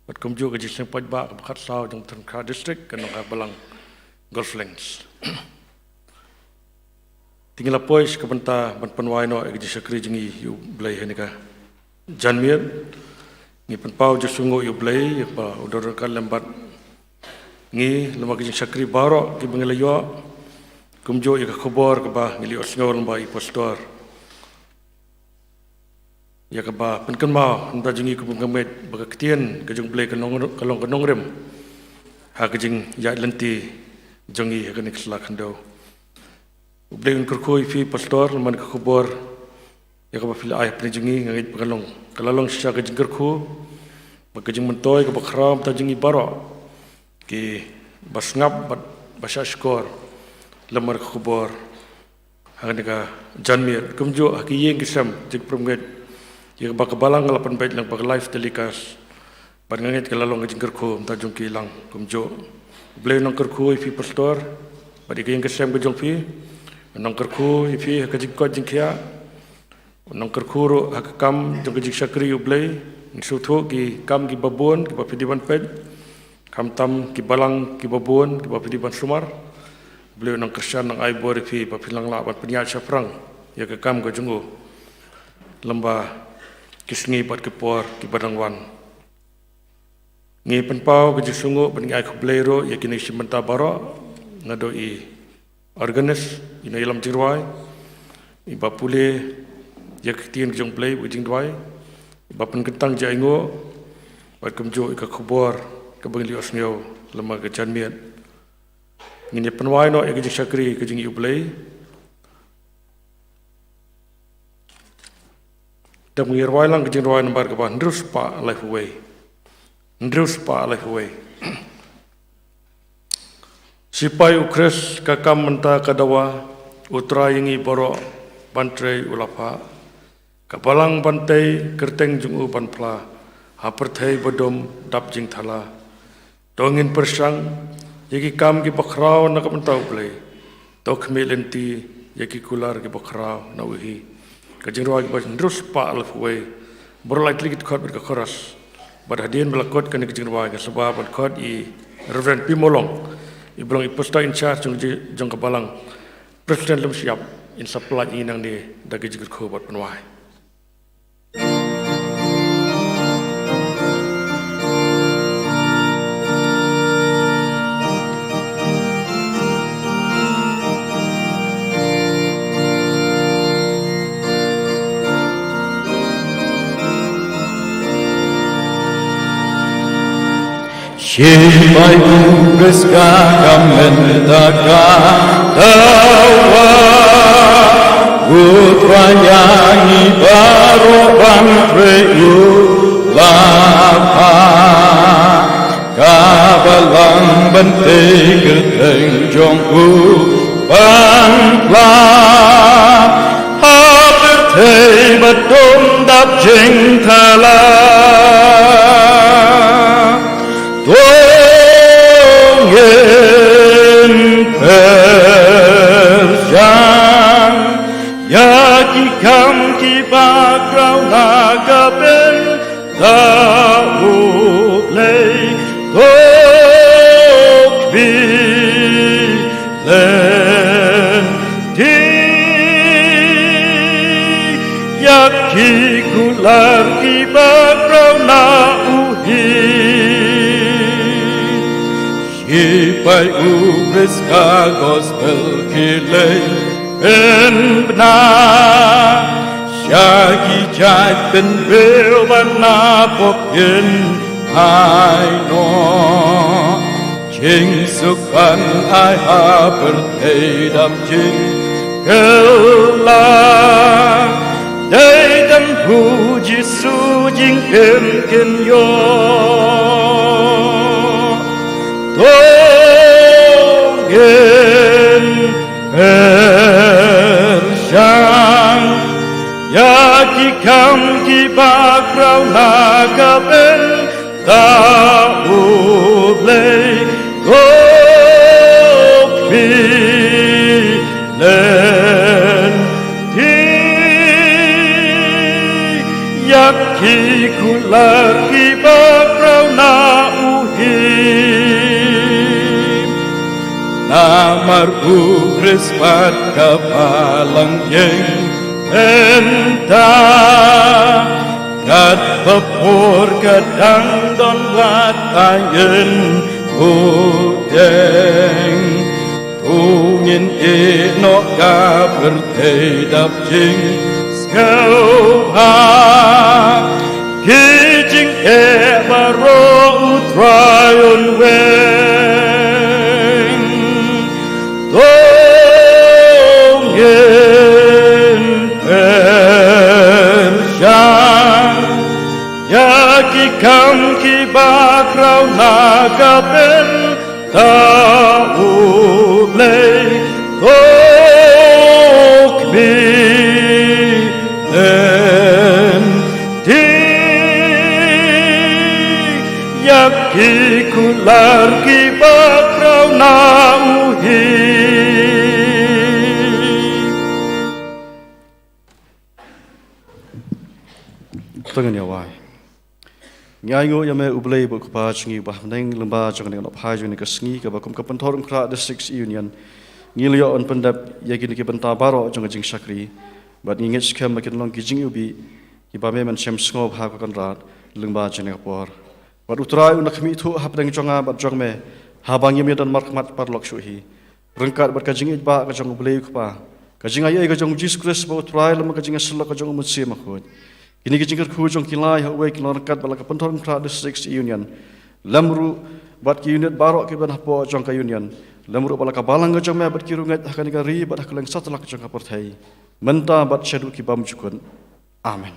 Bad kumjuh ka jingïaseng paidbah kaba khatsaw jong Pynthorumkhrah District kan long ha ka balang Golf Links. Te ngi la poi sha ka bynta ban pynwai noh ïa ka jingshakri jong ngi ïa U Blei ha kane ka janmiet. Ngi pynpaw jingsngewnguh ïa U Blei ïa kaba u don ryngkat lem bad ngi lem bad ka jingshakri baroh kiba ngi la ïoh. Kumjuh ïa ka khubor kaba ngi la ïohsngew lem bad i Pastor. Ïa kaba pynkynmaw na ka bynta jong ngi kum ka met ba ka ktien ka jong U Blei ka long, ka long ka nongrim. ha ka jingïaid lynti jong ngi ha kane ka sla khyndew. U Blei un kyrkhu ïa phi pastor namar ka khubor ïa kaba phi la ai hapdeng jong ngi. Nga ngeit ba ka long, ka la long shisha ka jingkyrkhu bad ka jingmyntoi kaba khraw na ka bynta jong ngi baroh kiba sngap bad ba shahshkor namar ka khubor ha kane ka janmiet, kumjuh ha ki ïing ki sem jingpyrkhat ïa kaba ka Balang ka la pynbeit lyngba ka live telecast. Bad nga ngeit ka la long ka jingkyrkhu na ka bynta jong ki lang kumjuh. U Blei un nang kyrkhu ïa phi pastor bad ïa ka ïing ka sem ka jong phi. Un nang kyrkhu ïa phi ha ka jingkoit jingkhiah. Un nang kyrkhu ruh ha ka kam jong ka jingshakri ïa U Blei. Ngi sngewthuh ki kam kiba bun kiba phi dei ban peit, khamtam ki balang kiba bun kiba phi dei ban sumar. U Blei un nang kyrshan, nang ai bor ïa phi ba phin nang lah ban pynïaid shaphrang ïa ka kam ka jong U lem bad ki sngi bad ki por kiba dang wan. Ngi pynpaw ka jingsngewnguh bad ngi ai khublei ruh ïa kine ki bynta baroh, naduh i organist, i nongïalam jingrwai, iba pule ïa ka ktien ka jong U Blei bad ka jingduwai, iba pynkyntang jingaiñguh bad kumjuh ïa ka khubor kaba ngi la ïohsngew lyngba ka janmiet. Ngin ïa pynwai noh ïa ka jingshakri ka jong ngi ïa U Blei. Te ngin ïa rwai lang ka jingrwai nambar kaba hynriew spah laiphew wei. Hynriew spah laiphew wei. Shipai U Khrist, ka kam mynta ka dawa, U Trai ïa ngi baroh ban trei u la phah. Ka Balang ban tei, kyrteng jong U ban phla ha pyrthei ba dum dap jingthala. To ngin pyrshang ïa ki kam kiba khraw na ka bynta U Blei. To khmih lynti ïa ki kular kiba khraw na U hi. Ka jingrwai kaba hynriew spah laiphew wei. Baroh lai tylli ki dkhot bad ka chorus. Bad hadien ba la kut kane ka jingrwai, nga sngewbha ban khot ïa i Reverend P Mawlong, iba long i pastor in charge jong, jong ka Balang, President lem shyiap, in sa pyllait ïa ngi nangne da ka jingkyrkhu bad pynwai. Shipai U Khrist, ka kam mynta ka dawa, U Trai ïa ngi baroh ban trei u la phah. Ka Balang ban tei, kyrteng jong U ban phla ha pyrthei ba dum dap jingthala. To ngin pyrshang ïa ki kam kiba khraw na ka bynta U Blei. To khmih lynti ïa ki kular kiba khraw na U hi. Shipai U Khrist, ka gospel ki leit pynbna sha ki jait pynbriew bad na pop kin ai noh jingsuk ban ai ha pyrthei dap jingkylla. Dei tang U Jisu jingim kin ïoh. To ngin pyrshang ïa ki kam kiba khraw na ka bynta U Blei. To khmih lynti ïa ki kular kiba khraw na U hi. Namar U Khrist pat ka Balang ïeng mynta, katba por ka dang don, wat ai ïa u dieng. To ngin ïehnoh ka pyrthei dap jingsngewbha, ki jingeh baroh U Trai un weng. Kam ki background na ka bynta U Blei, to kmie em ti ïa ki kular ki background na u hi. To ngin ïa wai. Ngi ainguh ïa me U Blei bad U Kpa jong ngi uba ha bneng, lyngba jong kane ka nongphai jong kane ka sngi kaba kum ka Pynthorumkhrah District Union ngi la ïoh ban pyndep ïa kine ki bynta baroh jong ka jingshakri. Bad ngi ngeit skhem ba kin long ki jingiwbih kiba me men shem sngewbha ko Kynrad lyngba jong kane ka por. Bad U Trai un da khmih thuh ha bneng jong nga bad jong me haba ngim ïadon markhmat paralok shuh hi. Ryngkat bad ka jingïeit ba ka jong U Blei U Kpa, ka jingaiei ka jong U Jisu Khrist ba U Trai, lem ka jingïasyllok ka jong U Mynsiem Bakhuid, kine ki jingkyrkhu jong ki lai ha uwei ki long ryngkat bad la ka Pynthorumkhrah District Union, lem ruh bad ki unit baroh ki ban hapoh jong ka union, lem ruh bad la ka balang ka jong me bad ki riewngeit ha kane ka ri bad ha kylleng satlak jong ka pyrthei, mynta bad shaduh ki bymjukut. Amen.